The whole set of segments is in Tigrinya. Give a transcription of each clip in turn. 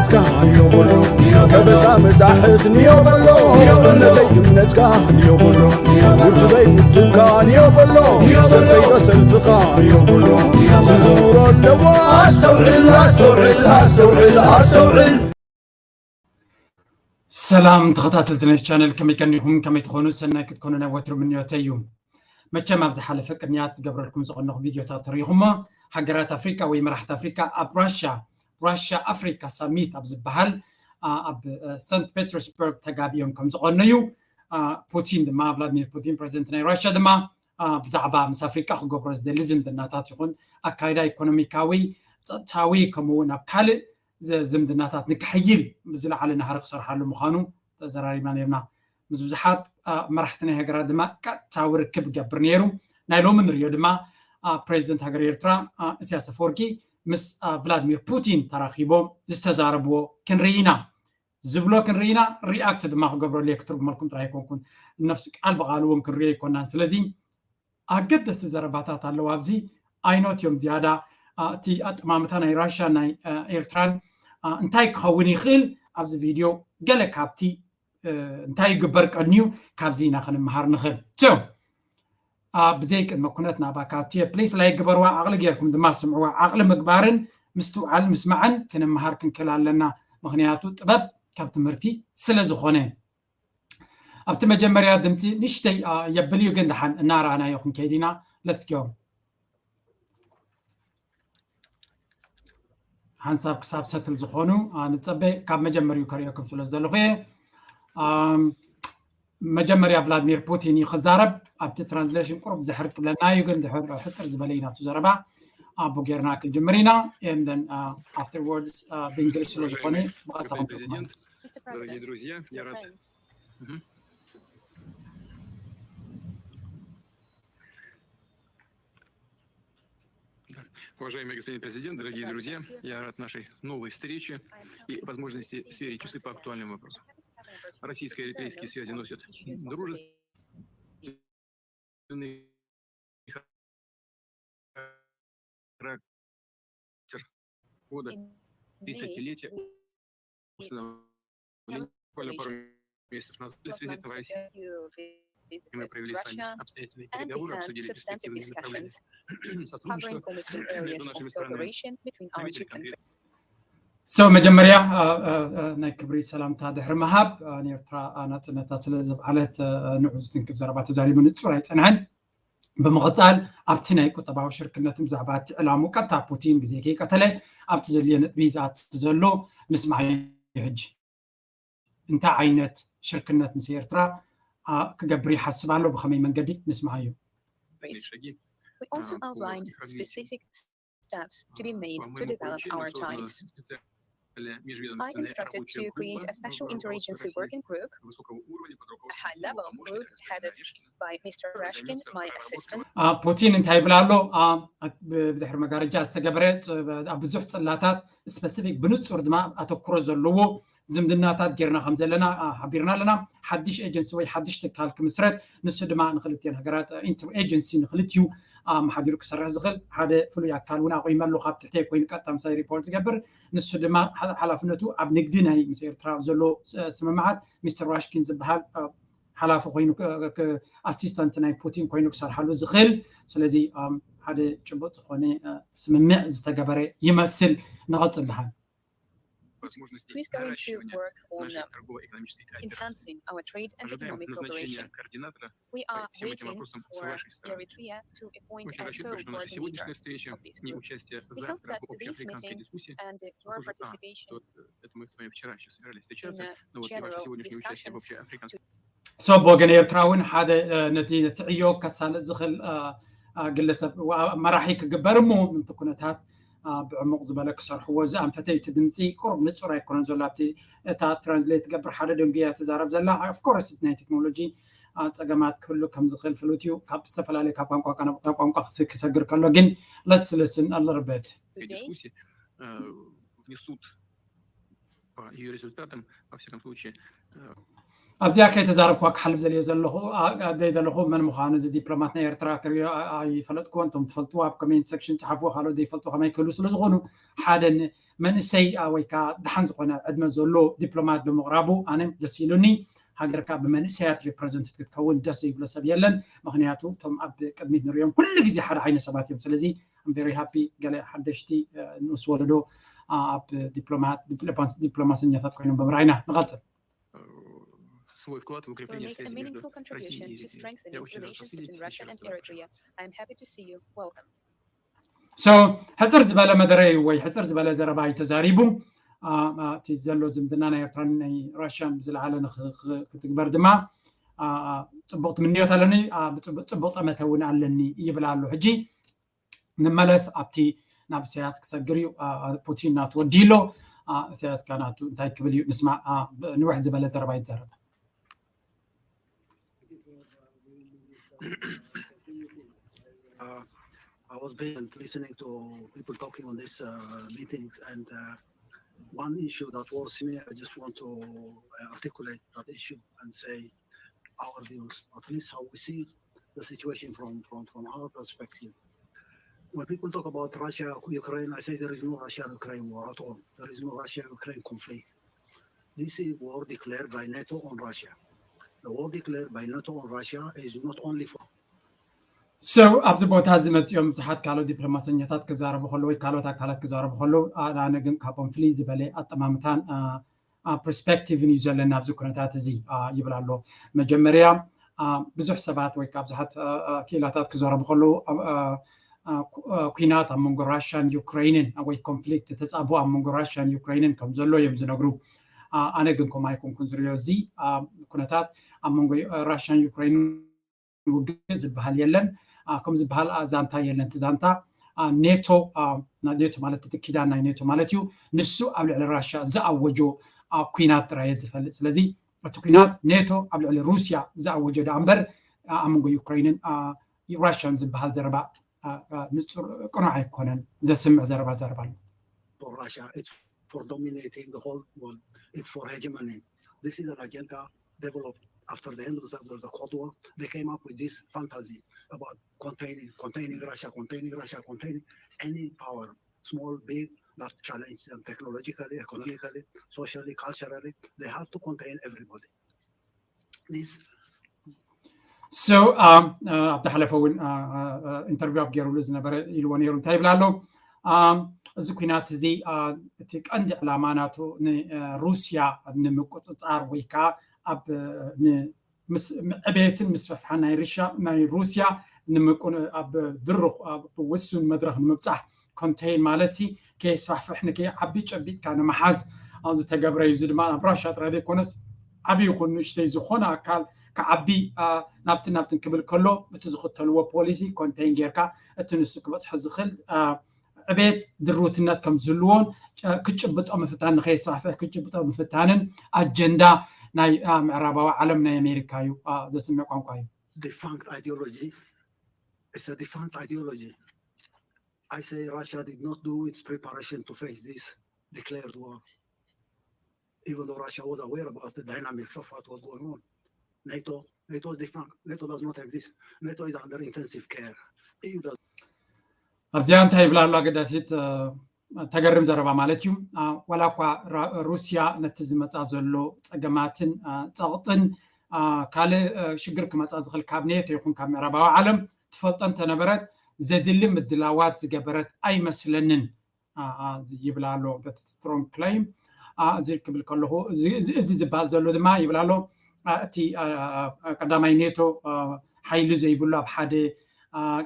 እምነትካ ንዮ በሎ፣ ከበሳ ምጣሕት ንዮ በሎ፣ እምነተይ እምነትካ ንዮ በሎ፣ ውድበይ ውድብካ ንዮ በሎ፣ ሰልፈይ ዶ ሰልፍኻ ንዮ በሎ፣ ዝዝውሮ ኣለዎ። ኣስተውዕል ኣስተውዕል ኣስተውዕል ኣስተውዕል። ሰላም ተኸታተልቲ ነቲ ቻነል፣ ከመይ ቀኒኹም? ከመይ ትኾኑ? ሰናይ ክትኮኑ ናይ ወትሩ ምንዮተይ እዩ። መቸም ኣብ ዝሓለፈ ቅንያት ትገብረልኩም ዝቐነኹ ቪድዮታት ተሪኹሞ። ሃገራት ኣፍሪቃ ወይ መራሕቲ ኣፍሪቃ ኣብ ራሻ፣ ራሻ ኣፍሪካ ሳሚት ኣብ ዝበሃል፣ አ፣ ኣብ፣ አ፣ ሰንት ፔተርስበርግ ተጋቢኦም ከም ዝቐነዩ፣ አ፣ ፑቲን ድማ፣ ቭላድሚር ፑቲን ፕሬዚደንት ናይ ራሻ ድማ፣ አ፣ ብዛዕባ ምስ ኣፍሪቃ ክገብሮ ዝደሊ ዝምድናታት ይኹን ኣካይዳ ኢኮኖሚካዊ፣ ጸጥታዊ፣ ከምኡ እውን ኣብ ካልእ ዝ-፣ ዝምድናታት ንክሕይል ብዝለዓለ ናህሪ ክሰርሓሉ ምዃኑ ተዘራሪብና ነርና። ምስ ብዙሓት፣ አ፣ መራሕቲ ናይ ሃገራት ድማ ቀጥታዊ ርክብ ይገብር ነይሩ። ናይ ሎሚ ንሪኦ ድማ፣ አ፣ ፕሬዚደንት ሃገር ኤርትራ፣ አ፣ ኢሳያስ ኣፈወርቂ ምስ፣ አ፣ ቭላድሚር ፑቲን ተራኺቦም ዝተዛረብዎ ክንርኢ ኢና። ዝብሎ ክንርኢ ኢና፣ ሪኣክት ድማ ክገብረሉ እየ፣ ክትርጉመልኩም ጥራይ ኣይኮንኩን፣ ነፍሲ ቃል ብቓሉ እውን ክንሪኦ ኣይኮናን። ስለዚ ኣገደስቲ ዘረባታት ኣለዉ ኣብዚ። ኣይኖት እዮም ዝያዳ፣ አ፣ እቲ ኣጠማምታ ናይ ራሽያን ናይ፣ አ፣ ኤርትራን፣ አ፣ እንታይ ክኸውን ይኽእል ኣብዚ ቪድዮ ገለ ካብቲ፣ እ፣ እንታይ ይግበር ቀንዩ ካብዚ ኢና ክንመሃር ንኽእል። So፣ አ፣ ብዘይ ቅድመ ኩነት ናባካ እትዮ ፕሊስ ላይክ ግበርዋ፣ ዓቕሊ ጌርኩም ድማ ስምዕዋ። ዓቕሊ ምግባርን ምስትውዓል ምስማዕን ክንመሃር ክንክእል ኣለና፣ ምኽንያቱ ጥበብ ካብ ትምህርቲ ስለ ዝኾነ። ኣብቲ መጀመርያ ድምፂ ንሽተይ፣ አ፣ የብል እዩ፣ ግን ደሓን እናረኣናዮ ክንከይድ ኢና። Let's go። ሓንሳብ ክሳብ ሰትል ዝኾኑ፣ አ፣ ንጸበ። ካብ መጀመሪኡ ከርእየኩም ስለ ዝደለኹ እየ። ኣም፣ መጀመርያ ቭላድሚር ፑቲን እዩ ክዛረብ። ኣብቲ ትራንስሌሽን ቁሩብ ዝሕር ክብለና እዩ፣ ግን ድሕር ሕጽር ዝበለ እዩ ናቱ ዘረባ። ኣቡ ጌርና ክንጅምር ኢና። And then, አ፣ afterwards፣ አ፣ ብእንግሊሽ ስለ ዝኾነ ብቐጥታ Господин ክንትርጉሞ። Президент, дорогие друзья, я рад. Мгм. Да. Уважаемый господин президент, дорогие друзья, я рад нашей новой встрече и возможности сверить часы по актуальным вопросам. Российско-эритреевские связи носят дружественный характер года тридцатилетия установления буквально пару месяцев назад в связи с Россией. Мы провели с вами обстоятельные переговоры, обсудили перспективные направления сотрудничества между нашими странами. Наметили конкретные So መጀመርያ፣ አ፣ አ፣ አ፣ ናይ ክብሪ ሰላምታ ድሕሪ ምሃብ፣ አ፣ ንኤርትራ፣ አ፣ ናጽነታ ስለ ዘብዓለት፣ አ፣ ንዑ ዝትንክፍ ዘረባ ተዛሪቡ ንጹር ኣይጸንሐን። ብምቕጻል ኣብቲ ናይ ቁጠባዊ ሽርክነትን ብዛዕባ እቲ ዕላሙ ቀጥታ ፑቲን ብዘይ ከይቀተለ ኣብቲ ዘድልዮ ነጥቢ ዝኣቱ ዘሎ ንስማዓዮ ሕጂ። እንታይ ዓይነት ሽርክነት ምስ ኤርትራ፣ አ፣ ክገብር ይሓስብ ኣሎ? ብኸመይ መንገዲ ንስማዓዮ? We also outlined specific steps to be made to develop our ties. I instructed to create a special interagency working group, a high-level group headed by Mister Rashkin, my assistant. አ፣ ፑቲን እንታይ ይብል ኣሎ? አ፣ ብ-፣ ብድሕሪ መጋረጃ ዝተገበረ ጽ-፣ ኣብ ብዙሕ ጽላታት ስፐሲፊክ ብንጹር ድማ ኣተኩሮ ዘለዎ ዝምድናታት ጌርና ከም ዘለና፣ አ፣ ሓቢርና ኣለና። ሓድሽ ኤጀንሲ ወይ ሓድሽ ትካል ክምስረት፣ ንሱ ድማ ንክልቲኤን ሃገራት፣ አ፣ ኢንተር ኤጀንሲ ንክልቲኡ ኣመሓዲሩ ክሰርሕ ዝኽእል ሓደ ፍሉይ ኣካል እውን ኣቑመ ኣለኹ፣ ካብ ትሕተይ ኮይኑ ቀጥታ ምሳይ ሪፖርት ዝገብር። ንሱ ድማ ሓ-፣ ሓላፍነቱ ኣብ ንግዲ ናይ ምስ ኤርትራ ዘሎ ስ-፣ ስምምዓት ሚስተር ራሽኪን ዝበሃል፣ አ፣ ሓላፊ ኮይኑ ክ-፣ ክ-፣ ኣሲስታንት ናይ ፑቲን ኮይኑ ክሰርሓሉ ዝኽእል። ስለዚ፣ ኣም፣ ሓደ ጭቡጥ ዝኾነ፣ አ፣ ስምምዕ ዝተገበረ ይመስል። ንቐጽል ደሓን። Who is going to work on, uh, enhancing our trade and economic cooperation? We are waiting for Eritrea to appoint a co-coordinator of this group. We hope that this meeting and your participation in, uh, general discussions to So ብወገን ኤርትራ እውን ሓደ፣ እ፣ ነቲ፣ ነቲ ዕዮ ከሳልጥ ዝኽእል፣ እ፣ እ፣ ግለሰብ ዋ-፣ መራሒ ክግበር እሞ፣ ምእንቲ ኩነታት፣ እ፣ ብዕሙቕ ዝበለ ክሰርሕዎ ዝኣንፈተ እቲ ድምፂ ቁሩብ ንጹር ኣይኮነን ዘሎ። ኣብቲ እታ ትራንስሌት ትገብር ሓደ ደንጉ እያ ትዛረብ ዘላ። ኦፍ ኮርስ፣ ናይ ቴክኖሎጂ፣ እ፣ ጸገማት ክህሉ ከም ዝኽእል ፍሉጥ እዩ። ካብ ዝተፈላለየ፣ ካብ ቋንቋ፣ ካብ ቋንቋ ክስ-፣ ክሰግር ከሎ ግን፣ let's listen a little bit. Дискуссии, э, внесут по её результатам, во всяком случае, э, ኣብዚኣ ከይተዛረብኳ ክሓልፍ ዘልዮ ዘለኹ ዘይዘለኹ መን ምዃኑ እዚ ዲፕሎማት ናይ ኤርትራ ክሪኦ ኣይፈለጥኩዎን። እቶም ትፈልጥዎ ኣብ ኮሜንት ሴክሽን ጸሓፍዎ፣ ካልኦት ዘይፈልጡ ከማይ ክህሉ ስለ ዝኾኑ ሓደ መንእሰይ ወይ ከዓ ደሓን ዝኾነ ዕድመ ዘሎ ዲፕሎማት ብምቕራቡ ኣነ ደስ ኢሉኒ። ሃገርካ ብመንእሰያት ሪፕረዘንትድ ክትከውን ደስ ዘይብሎ ሰብ የለን። ምክንያቱ እቶም ኣብ ቅድሚት ንሪኦም ኩሉ ግዜ ሓደ ዓይነት ሰባት እዮም። ስለዚ I'm very happy ገለ ሓደሽቲ ንኡስ ወለዶ ኣብ ዲፕሎማት ዲፕሎማሰኛታት ኮይኖም ብምርኣይና። ንቐጽል። свой вклад в укрепление связей между Россией и Эритрей. Я очень рад присоединиться к этим широким обсуждениям. So ሕፅር ዝበለ መደረ ወይ ሕፅር ዝበለ ዘረባ እዩ ተዛሪቡ። እቲ ዘሎ ዝምድና ናይ ኤርትራን ናይ ራሽያን ብዝለዓለ ክትግበር ድማ ፅቡቕ ትምንዮት ኣለኒ፣ ፅቡቕ ጠመተ እውን ኣለኒ ይብል ኣሎ። ሕጂ ንመለስ ኣብቲ ናብ ኢሳያስ ክሰግር እዩ። ፑቲን ናቱ ወዲሎ። ኢሳያስ ካ ናቱ እንታይ ክብል እዩ ንስማዕ። ንውሕ ዝበለ ዘረባ ይዘረብ። Uh, I was patient listening to people talking on these uh, meetings, and uh, one issue that worries me, I just want to uh, articulate that issue and say our views, at least how we see the situation from, from, from our perspective. When people talk about Russia, Ukraine, I say there is no Russia-Ukraine war at all. There is no Russia-Ukraine conflict. This is war declared by NATO on Russia. The war declared by NATO on Russia is not only for So ኣብዚ ቦታ እዚ መፂኦም ብዙሓት ካልኦት ዲፕሎማሰኛታት ክዛረቡ ከለዉ ወይ ካልኦት ኣካላት ክዛረቡ ከለዉ ኣነ ግን ካብኦም ፍልይ ዝበለ ኣጠማምታን ፐርስፔክቲቭን እዩ ዘለና ኣብዚ ኩነታት እዚ ይብል ኣሎ። መጀመርያ ብዙሕ ሰባት ወይ ከዓ ብዙሓት ክኢላታት ክዛረቡ ከለዉ ኩናት ኣብ መንጎ ራሽያን ዩክሬንን ወይ ኮንፍሊክት ተፃብኦ ኣብ መንጎ ራሽያን ዩክሬንን ከም ዘሎ እዮም ዝነግሩ። ኣነ ግን ከምኡ ኣይኮንኩን ዝሪኦ። እዚ ኩነታት ኣብ መንጎ ራሽያን ዩክሬንን ውግእ ዝበሃል የለን። ከም ዝበሃል ዛንታ የለን። እቲ ዛንታ ኔቶ ኔቶ ማለት እቲ ኪዳን ናይ ኔቶ ማለት እዩ። ንሱ ኣብ ልዕሊ ራሽያ ዝኣወጆ ኩናት ጥራየ ዝፈልጥ። ስለዚ እቲ ኩናት ኔቶ ኣብ ልዕሊ ሩስያ ዝኣወጆ ደኣ እምበር ኣብ መንጎ ዩክሬንን ራሽያን ዝበሃል ዘረባ ንጹር ቅኑዕ ኣይኮነን። ዘስምዕ ዘረባ ዘረባ ኣሎ። for Russia. It's for dominating the whole world. It's for hegemony. This is an agenda developed after the end of the, of the Cold War. They came up with this fantasy about containing, containing Russia, containing Russia, containing any power, small, big, that challenge them technologically, economically, socially, culturally. They have to contain everybody. This So ኣብቲ ሓለፈ እውን ኢንተርቪው ኣብ ገይሩሉ ዝነበረ ኢልዎ ነይሩ። እንታይ ይብል ኣሎ? እዚ ኩናት እዚ እቲ ቀንዲ ዕላማ ናቱ ንሩስያ ንምቁፅፃር ወይ ከዓ ኣብ ዕቤትን ምስፍሕፋሕን ናይ ሩስያ ኣብ ድሩኽ ኣብ ውሱን መድረኽ ንምብፃሕ ኮንቴይን ማለት ከየስፋሕፍሕ ንከይዓቢ ጨቢጥካ ንምሓዝ ዝተገብረ እዩ። እዚ ድማ ናብ ራሽያ ጥራይ ዘይኮነስ ዓብዪ ይኹን ንእሽተይ ዝኾነ ኣካል ክዓቢ ናብትን ናብትን ክብል ከሎ እቲ ዝኽተልዎ ፖሊሲ ኮንቴይን ጌርካ እቲ ንሱ ክበፅሖ ዝኽእል ዕቤት ድሩትነት ከም ዝህልዎን ክጭብጦ ምፍታን ንከየስፋሕፍሕ ክጭብጦ ምፍታንን ኣጀንዳ ናይ ምዕራባዊ ዓለም ናይ ኣሜሪካ እዩ። ዘስምዕ ቋንቋ እዩ። Defunct ideology. It's a defunct ideology. I say Russia did not do its preparation to face this declared war. Even though Russia was aware about the dynamics of what was going on. NATO, NATO is defunct. NATO does not exist. NATO is under intensive care. EU does ኣብዚኣ እንታይ ይብላ ኣሎ ኣገዳሲት ተገርም ዘረባ ማለት እዩ። ዋላ እኳ ሩስያ ነቲ ዝመፃ ዘሎ ፀገማትን ፀቕጥን ካልእ ሽግር ክመፃ ዝኽእል ካብ ኔቶ ይኹን ካብ ምዕራባዊ ዓለም ትፈልጦ እንተነበረት ዘድሊ ምድላዋት ዝገበረት ኣይመስለንን ይብላ ኣሎ። ስትሮንግ ክሌም እዚ ክብል ከለኹ እዚ ዝበሃል ዘሎ ድማ ይብላ ኣሎ እቲ ቀዳማይ ኔቶ ሓይሊ ዘይብሉ ኣብ ሓደ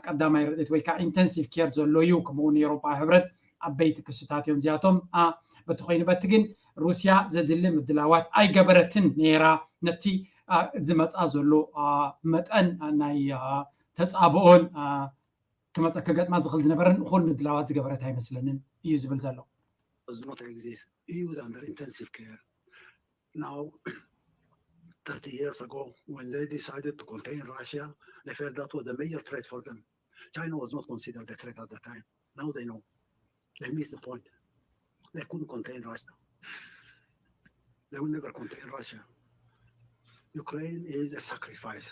ቀዳማይ ርድኢት ወይ ከዓ ኢንተንሲቭ ኬር ዘሎ እዩ። ከምኡ እውን ኤሮፓ ሕብረት ዓበይቲ ክስታት እዮም እዚኣቶም። በቲ ኮይኑ በቲ ግን ሩስያ ዘድሊ ምድላዋት ኣይገበረትን ነይራ ነቲ ዝመፃ ዘሎ መጠን ናይ ተፃብኦን ክመፀ ክገጥማ ዝኽእል ዝነበረን እኹል ምድላዋት ዝገበረት ኣይመስለንን እዩ ዝብል ዘሎ። Does not exist. E U is under intensive care. Now, thirty years ago, when they decided to contain Russia, they felt that was a major threat for them. China was not considered a threat at the time. Now they know. They missed the point. They couldn't contain Russia. They will never contain Russia. Ukraine is a sacrifice.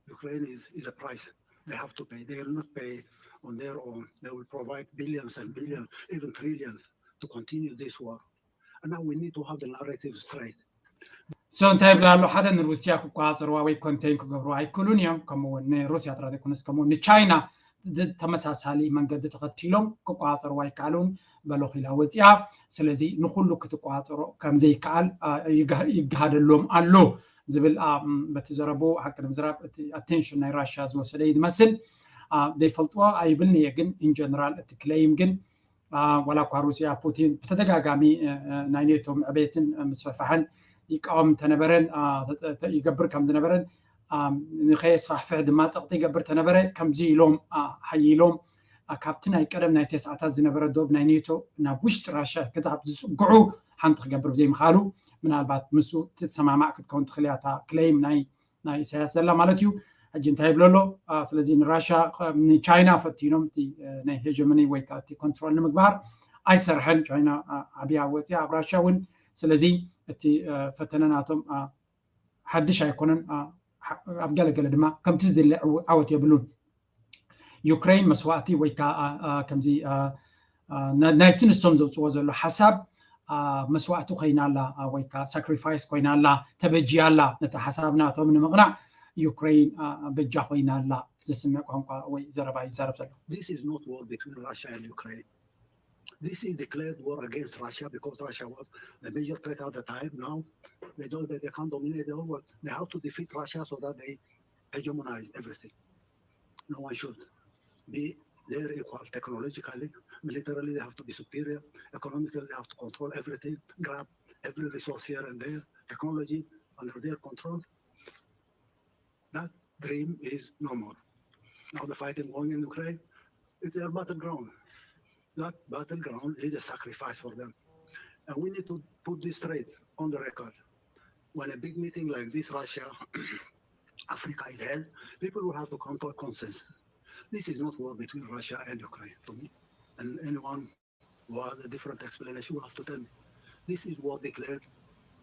Ukraine is, is a price they have to pay. They will not pay it on their own. They will provide billions and billions, even trillions, to continue this war. And now we need to have the narrative straight. So እንታይ ይብላ ኣሎ? ሓደ ንሩስያ ክቆፃፀርዋ ወይ ኮንቴን ክገብሩ ኣይክእሉን እዮም። ከምኡ እውን ንሩስያ ጥራሕ ዘይኮነስ ከምኡ ንቻይና ተመሳሳሊ መንገዲ ተኸቲሎም ክቆፃፀርዋ ኣይከኣሉን በሎ ኪላ ወፂኣ። ስለዚ ንኩሉ ክትቆፃፀሮ ከምዘይከኣል ይገሃደሎም ኣሎ ዝብል በቲ ዘረቡ ሓቂ ንምዝራብ እቲ ኣቴንሽን ናይ ራሽያ ዝወሰደ እዩ ዝመስል። ዘይፈልጥዎ ኣይብልን እየ፣ ግን ኢንጀነራል እቲ ክለይም ግን ዋላ እኳ ሩስያ ፑቲን ብተደጋጋሚ ናይ ኔቶ ምዕቤትን ምስፍሕፋሕን ይቃወም እንተነበረን ይገብር ከም ዝነበረን ንኸየስፋሕፍሕ ድማ ፀቕጢ ይገብር ተነበረ። ከምዚ ኢሎም ሓይሎም ካብቲ ናይ ቀደም ናይ ተስዓታት ዝነበረ ዶብ ናይ ኔቶ ናብ ውሽጢ ራሽያ ክዛብ ዝፅግዑ ሓንቲ ክገብር ብዘይምኻሉ ምናልባት ምስ ትሰማማዕ ክትከውን ትኽእል እያ እታ ክለይም ናይ ናይ ኢሳያስ ዘላ ማለት እዩ። ሕጂ እንታይ ይብሎ ኣሎ? ስለዚ ንራሻ ንቻይና ፈቲኖም እቲ ናይ ሄጀመኒ ወይ ከዓ እቲ ኮንትሮል ንምግባር ኣይሰርሐን። ቻይና ዓብያ ወፂያ ኣብ ራሻ እውን። ስለዚ እቲ ፈተነ ናቶም ሓድሽ ኣይኮነን። ኣብ ገለገለ ድማ ከምቲ ዝድለ ዓወት የብሉን። ዩክሬን መስዋእቲ ወይ ከዓ ከምዚ ናይቲ ንሶም ዘውፅዎ ዘሎ ሓሳብ መስዋእቲ ኮይና ኣላ ወይ ከዓ ሳክሪፋይስ ኮይና ኣላ፣ ተበጅያ ኣላ። ነቲ ሓሳብ ናቶም ንምቕናዕ ዩክሬን በጃ ኮይና ኣላ። ዘስምዕ ቋንቋ ወይ ዘረባ ይዛረብ ዘሎ። This is not war between Russia and Ukraine. This is declared war against Russia because Russia was the major threat at the time. Now they don't they can't dominate the whole world. They have to defeat Russia so that they hegemonize everything. No one should be their equal technologically, militarily they have to be superior, economically they have to control everything, grab every resource here and there, technology under their control. That dream is no more. Now the fighting going in Ukraine, it's their battleground. That battleground is a sacrifice for them. And we need to put this straight on the record. When a big meeting like this, Russia, Africa is held, people will have to come to a consensus. This is not war between Russia and Ukraine to me. And anyone who has a different explanation will have to tell me. This is war declared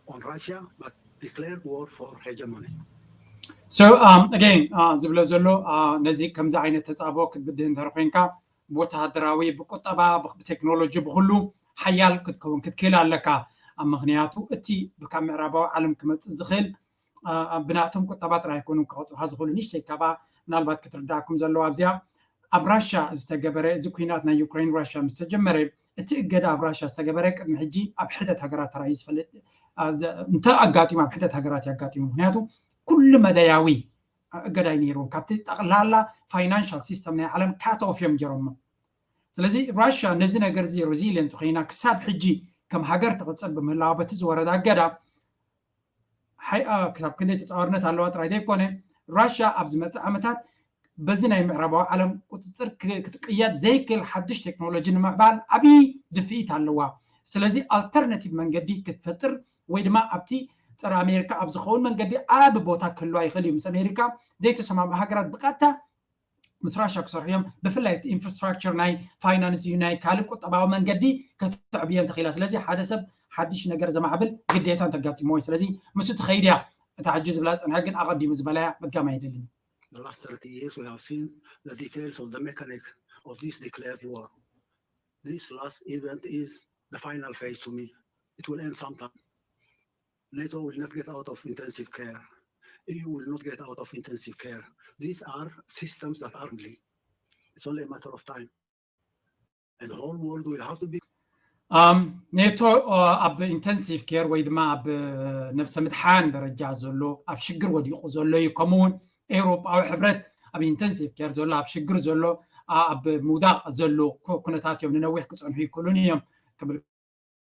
on Russia, but declared war for hegemony. So um, again, uh, ዝብሎ ዘሎ uh, ነዚ ከምዚ ዓይነት ተጻቦ ክትብድህ እንተር ኮይንካ ብወተሃደራዊ ብቁጠባ ብቴክኖሎጂ ብኩሉ ሓያል ክትከውን ክትክእል ኣለካ። ኣብ ምክንያቱ እቲ ካብ ምዕራባዊ ዓለም ክመፅእ ዝኽእል ብናቶም ቁጠባ ጥራይ ኣይኮኑን ክቐፅኻ ዝኽእሉ ንሽተይ ካባ ምናልባት ክትርዳእኩም ዘለዎ ኣብዚኣ ኣብ ራሻ ዝተገበረ እዚ ኩናት ናይ ዩክሬን ራሻ ምስ ተጀመረ እቲ እገዳ ኣብ ራሻ ዝተገበረ ቅድሚ ሕጂ ኣብ ሕደት ሃገራት ተራእዩ ዝፈልጥ እንተ ኣጋጢሙ ኣብ ሕደት ሃገራት እዩ ኣጋጢሙ። ምክንያቱ ኩሉ መዳያዊ እገዳ እዩ ነይርዎም። ካብቲ ጠቕላላ ፋይናንሻል ሲስተም ናይ ዓለም ካት ኦፍ እዮም ገይሮሞ። ስለዚ ራሽያ ነዚ ነገር እዚ ሬዚሊየንት ኮይና ክሳብ ሕጂ ከም ሃገር ትቕፅል ብምህላዋ በቲ ዝወረዳ እገዳ ክሳብ ክንደይ ተፃዋርነት ኣለዋ ጥራይ ዘይኮነ ራሽያ ኣብ ዝመፅእ ዓመታት በዚ ናይ ምዕራባዊ ዓለም ቁፅፅር ክትቅየድ ዘይክእል ሓድሽ ቴክኖሎጂ ንምዕባል ዓብዪ ድፍኢት ኣለዋ። ስለዚ ኣልተርናቲቭ መንገዲ ክትፈጥር ወይ ድማ ኣብቲ ፀረ ኣሜሪካ ኣብ ዝኸውን መንገዲ ዓቢ ቦታ ክህልዋ ይኽእል እዩ። ምስ ኣሜሪካ ዘይተሰማምዑ ሃገራት ብቐጥታ ምስ ራሻ ክሰርሑ እዮም። ብፍላይ እቲ ኢንፍራስትራክቸር ናይ ፋይናንስ እዩ ናይ ካልእ ቁጠባዊ መንገዲ ከተዕብዮ እንተኽኢላ። ስለዚ ሓደ ሰብ ሓድሽ ነገር ዘማዕብል ግዴታ እንተጋጢሞ ወይ ስለዚ ምስ ትኸይድ እያ። እታ ሕጂ ዝብላ ዝፀንሐ ግን ኣቐዲሙ ዝበላያ ምድጋም ኣይደልን። The last thirty years we have seen the details of the mechanics of this declared war. This last event is the final phase to me. It will end sometime. NATO will not get out of intensive care. E U will not get out of intensive care. These are systems that are ugly. It's only a matter of time. And the whole world will have to be ኔቶ ኣብ ኢንተንሲቭ ኬር ወይ ድማ ኣብ ነብሰ ምድሓን ደረጃ ዘሎ ኣብ ሽግር ወዲቑ ዘሎ እዩ። ከምኡውን ኤውሮጳዊ ሕብረት ኣብ ኢንተንሲቭ ኬር ዘሎ ኣብ ሽግር ዘሎ ኣብ ምውዳቕ ዘሎ ኩነታት እዮም። ንነዊሕ ክፀንሑ ይክእሉን እዮም ክብል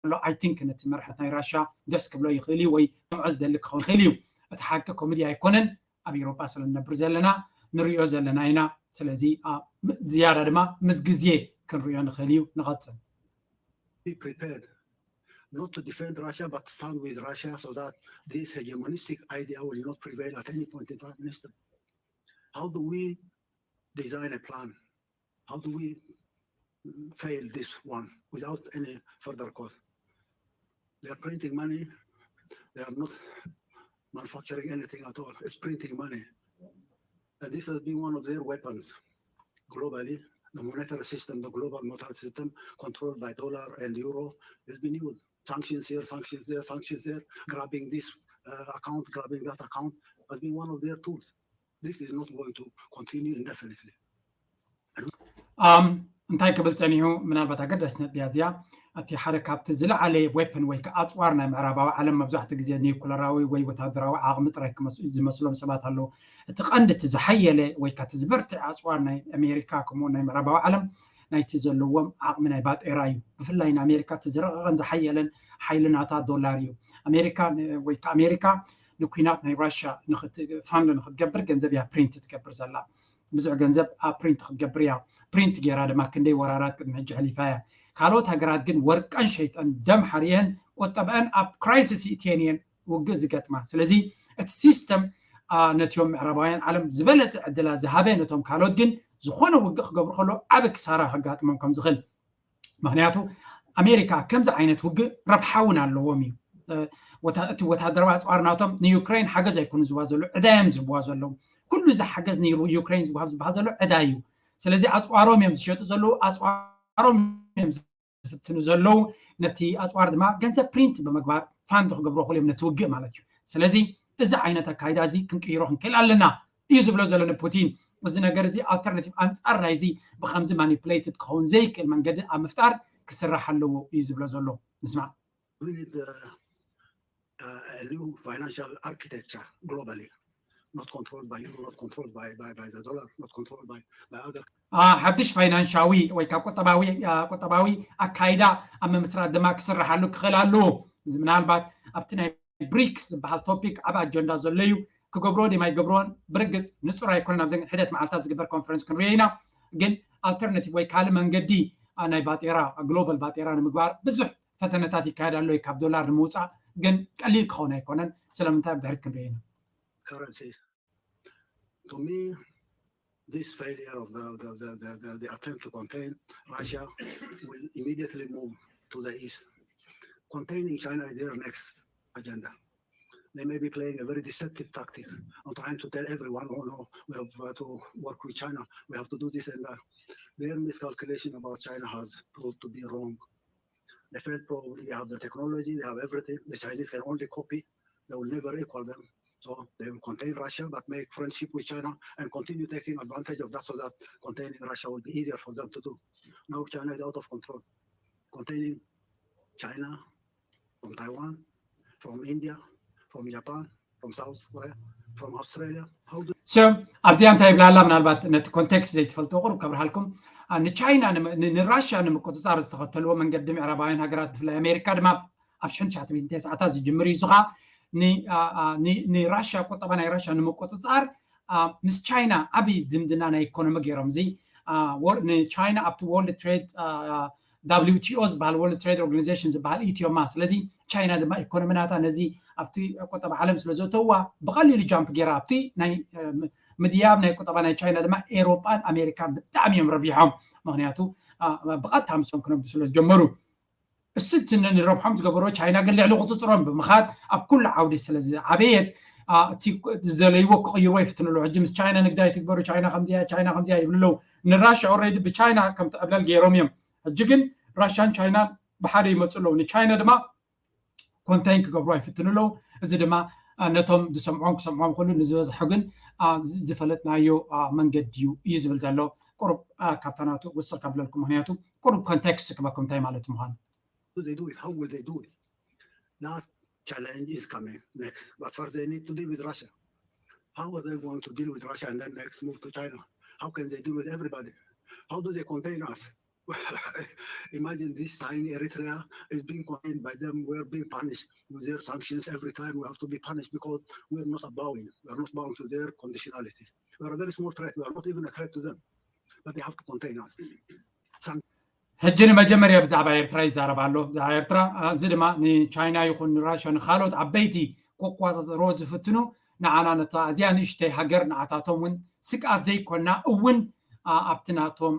ኣሎ። ኣይ ቲንክ ነቲ መርሕነት ናይ ራሻ ደስ ክብሎ ይኽእል እዩ ወይ ምዖ ዝደሊ ክኸውን ይኽእል እዩ። እቲ ሓቂ ኮሜዲ ኣይኮነን። ኣብ ኤውሮጳ ስለ ንነብር ዘለና ንሪኦ ዘለና ኢና። ስለዚ ዝያዳ ድማ ምስ ግዜ ክንሪኦ ንኽእል እዩ። ንቐፅል። Be prepared not to defend Russia but to stand with Russia so that this hegemonistic idea will not prevail at any point in time. How do we design a plan? How do we fail this one without any further cost? They are printing money. They are not manufacturing anything at all. It's printing money. And this has been one of their weapons globally. The monetary system, the global monetary system, controlled by dollar and euro, has been used. Sanctions here, sanctions there, sanctions there, grabbing this uh, account, grabbing that account, has been one of their tools. This is not going to continue indefinitely. ኣም እንታይ ክብል ጸኒሑ? ምናልባት ኣገዳሲ ነጥቢ እያ እዚኣ። እቲ ሓደ ካብቲ ዝለዓለ ዌፐን ወይ ከዓ ኣፅዋር ናይ ምዕራባዊ ዓለም መብዛሕትኡ ግዜ ኒውክለራዊ ወይ ወታደራዊ ዓቕሚ ጥራይ ክመስ- ዝመስሎም ሰባት ኣለዉ። እቲ ቀንዲ እቲ ዝሓየለ ወይ ከዓ እቲ ዝበርትዕ ኣፅዋር ናይ ኣሜሪካ ከምኡ ናይ ምዕራባዊ ዓለም ናይቲ ዘለዎም ዓቕሚ ናይ ባጤራ እዩ። ብፍላይ ንኣሜሪካ እቲ ዝረቐቐን ዝሓየለን ሓይሊ ናታ ዶላር እዩ። ኣሜሪካ ን- ወይ ከዓ ኣሜሪካ ንኩናት ናይ ራሽያ ንክት- ፋንድ ንክትገብር ገንዘብ እያ ፕሪንት ትገብር ዘላ። ብዙሕ ገንዘብ ኣብ ፕሪንት ክትገብር እያ። ፕሪንት ገይራ ድማ ክንደይ ወራራት ቅድሚ ሕጂ ሕሊፋ እያ። ካልኦት ሃገራት ግን ወርቀን ሸይጠን ደም ሓሪአን ቁጠበአን ኣብ ክራይሲስ ይእትየን እየን ውግእ ዝገጥማ። ስለዚ እቲ ሲስተም ነቲኦም ምዕራባውያን ዓለም ዝበለፀ ዕድላ ዝሃበ ነቶም ካልኦት ግን ዝኾነ ውግእ ክገብሩ ከሎ ዓብ ክሳራ ከጋጥሞም ከም ዝኽእል ምክንያቱ ኣሜሪካ ከምዚ ዓይነት ውግእ ረብሓ እውን ኣለዎም እዩ። እቲ ወታደራዊ ኣፅዋር ናቶም ንዩክሬን ሓገዝ ኣይኮኑ ዝዋ ዘሎ ዕዳ እዮም ዝብዋ ዘለዉ። ኩሉ እዚ ሓገዝ ንዩክሬን ዝወሃብ ዝበሃል ዘሎ ዕዳ እዩ። ስለዚ ኣፅዋሮም እዮም ዝሸጡ ዘለዉ፣ ኣፅዋሮም እዮም ዝፍትኑ ዘለዉ። ነቲ ኣፅዋር ድማ ገንዘብ ፕሪንት ብምግባር ፋንድ ክገብሮ ክእሉ እዮም ነቲ ውግእ ማለት እዩ። ስለዚ እዚ ዓይነት ኣካይዳ እዚ ክንቅይሮ ክንክእል ኣለና እዩ ዝብሎ ዘሎ ንፑቲን። እዚ ነገር እዚ ኣልተርናቲቭ ኣንፃር ናይዚ ብከምዚ ማኒፕሌትድ ክኸውን ዘይክእል መንገዲ ኣብ ምፍጣር ክስራሕ ኣለዎ እዩ ዝብሎ ዘሎ። ንስማዕ። We need uh, uh, a new financial architecture globally, not controlled by you, not controlled by, by, by the dollar, not controlled by, by other. ሓድሽ ፋይናንሻዊ ወይ ካብ ቁጠባዊ ቁጠባዊ ኣካይዳ ኣብ ምምስራት ድማ ክስርሓሉ ክኽእል ኣለዎ። ምናልባት ኣብቲ ናይ ብሪክስ ዝበሃል ቶፒክ ዓብ ኣጀንዳ ዘሎ እዩ። ክገብርዎ ድማ ይገብርዎን ብርግፅ ንፁር ኣይኮነን። ኣብዚ ሕደት መዓልታት ዝግበር ኮንፈረንስ ክንሪኦ ኢና። ግን ኣልተርናቲቭ ወይ ካልእ መንገዲ ናይ ባጤራ ግሎባል ባጤራ ንምግባር ብዙሕ ፈተነታት ይካየድ ኣሎ እዩ። ካብ ዶላር ንምውፃእ ግን ቀሊል ክኸውን ኣይኮነን። ስለምንታይ ኣብ ድሕሪት ክንሪኦ ኢና። Currencies. To me, this failure of the, the, the, the, the, the attempt to contain Russia will immediately move to the east. Containing China is their next agenda. They may be playing a very deceptive tactic on trying to tell everyone, oh no, we have uh, to work with China, we have to do this and that. Their miscalculation about China has proved to be wrong. They failed probably, they have the technology, they have everything. The Chinese can only copy, they will never equal them. So they will contain Russia, but make friendship with China and continue taking advantage of that so that containing Russia will be easier for them to do. Now China is out of control. Containing China from Taiwan, from India, from Japan, from South Korea, from Australia. How do so ኣብዚኣ እንታይ ይብላላ? ምናልባት ነቲ ኮንቴክስት ዘይትፈልጥዎ ቁሩብ ከብርሃልኩም። ንቻይና ንራሽያ ንምቁፅፃር ዝተኸተልዎ መንገዲ ምዕራባውያን ሃገራት ብፍላይ ኣሜሪካ ድማ ኣብ ሽሕን ትሽዓተ ሚእትን ተስዓታት ዝጅምር እዩ። እዚ ከዓ ንራሽያ ቁጠባ ናይ ራሽያ ንምቁፅፃር ምስ ቻይና ዓብዪ ዝምድና ናይ ኢኮኖሚ ገይሮም። እዚ ንቻይና ኣብቲ ወርልድ ትሬድ ዳብሊውቲኦ ዝበሃል ወርልድ ትሬድ ኦርጋኒዜሽን ዝበሃል ኢትዮማ። ስለዚ ቻይና ድማ ኢኮኖሚ ናታ ነዚ ኣብቲ ቁጠባ ዓለም ስለ ዘእተውዋ ብቐሊሉ ጃምፕ ገይራ ኣብቲ ናይ ምድያብ ናይ ቁጠባ ናይ ቻይና ድማ ኤሮጳን ኣሜሪካን ብጣዕሚ እዮም ረቢሖም። ምክንያቱ ብቐጥታ ምስኦም ክነብዱ ስለ ዝጀመሩ እስቲ እቲ ንረብሖም ዝገበሮ ቻይና ግን ልዕሊ ቁፅፅሮም ብምኻድ ኣብ ኩሉ ዓውዲ ስለ ዝዓበየት እቲ ዝደለይዎ ክቕይርዎ ይፍትኑ ኣለዉ። ሕጂ ምስ ቻይና ንግዲ ኣይትግበሩ፣ ቻይና ከምዚያ ቻይና ከምዚያ ይብሉ ኣለዉ። ንራሽያ ኦልሬዲ ብቻይና ከም ትዕብለል ገይሮም እዮም። ሕጂ ግን ራሽያን ቻይናን ብሓደ ይመፁ ኣለዉ። ንቻይና ድማ ኮንቴን ክገብሩ ኣይፍትኑ ኣለዉ። እዚ ድማ ነቶም ዝሰምዖም ክሰምዖም ክእሉ ንዝበዝሑ ግን ዝፈለጥናዮ መንገዲ እዩ እዩ ዝብል ዘሎ። ቁሩብ ካብታ ናቱ ውስኽ ከብለልኩም፣ ምክንያቱ ቁሩብ ኮንቴክስት ክበኩም እንታይ ማለት ምዃኑ። They do it? How will they do it? That challenge is coming next. But first, they need to deal with Russia. How are they going to deal with Russia and then next move to China? How can they deal with everybody? How do they contain us? Imagine this tiny Eritrea is being contained by them. We're being punished with their sanctions every time. We have to be punished because we're not bowing. We're not bound to their conditionalities. We're a very small threat. We are not even a threat to them. But they have to contain us. ሕጂ ንመጀመርያ ብዛዕባ ኤርትራ ይዛረብ ኣሎ። ብዛዕባ ኤርትራ እዚ ድማ ንቻይና ይኹን ንራሽያ ንካልኦት ዓበይቲ ክቆጻጸርዎ ዝፍትኑ ንዓና ነታ እዚኣ ንእሽተይ ሃገር ንዓታቶም እውን ስግኣት ዘይኮና እውን ኣብቲ ናቶም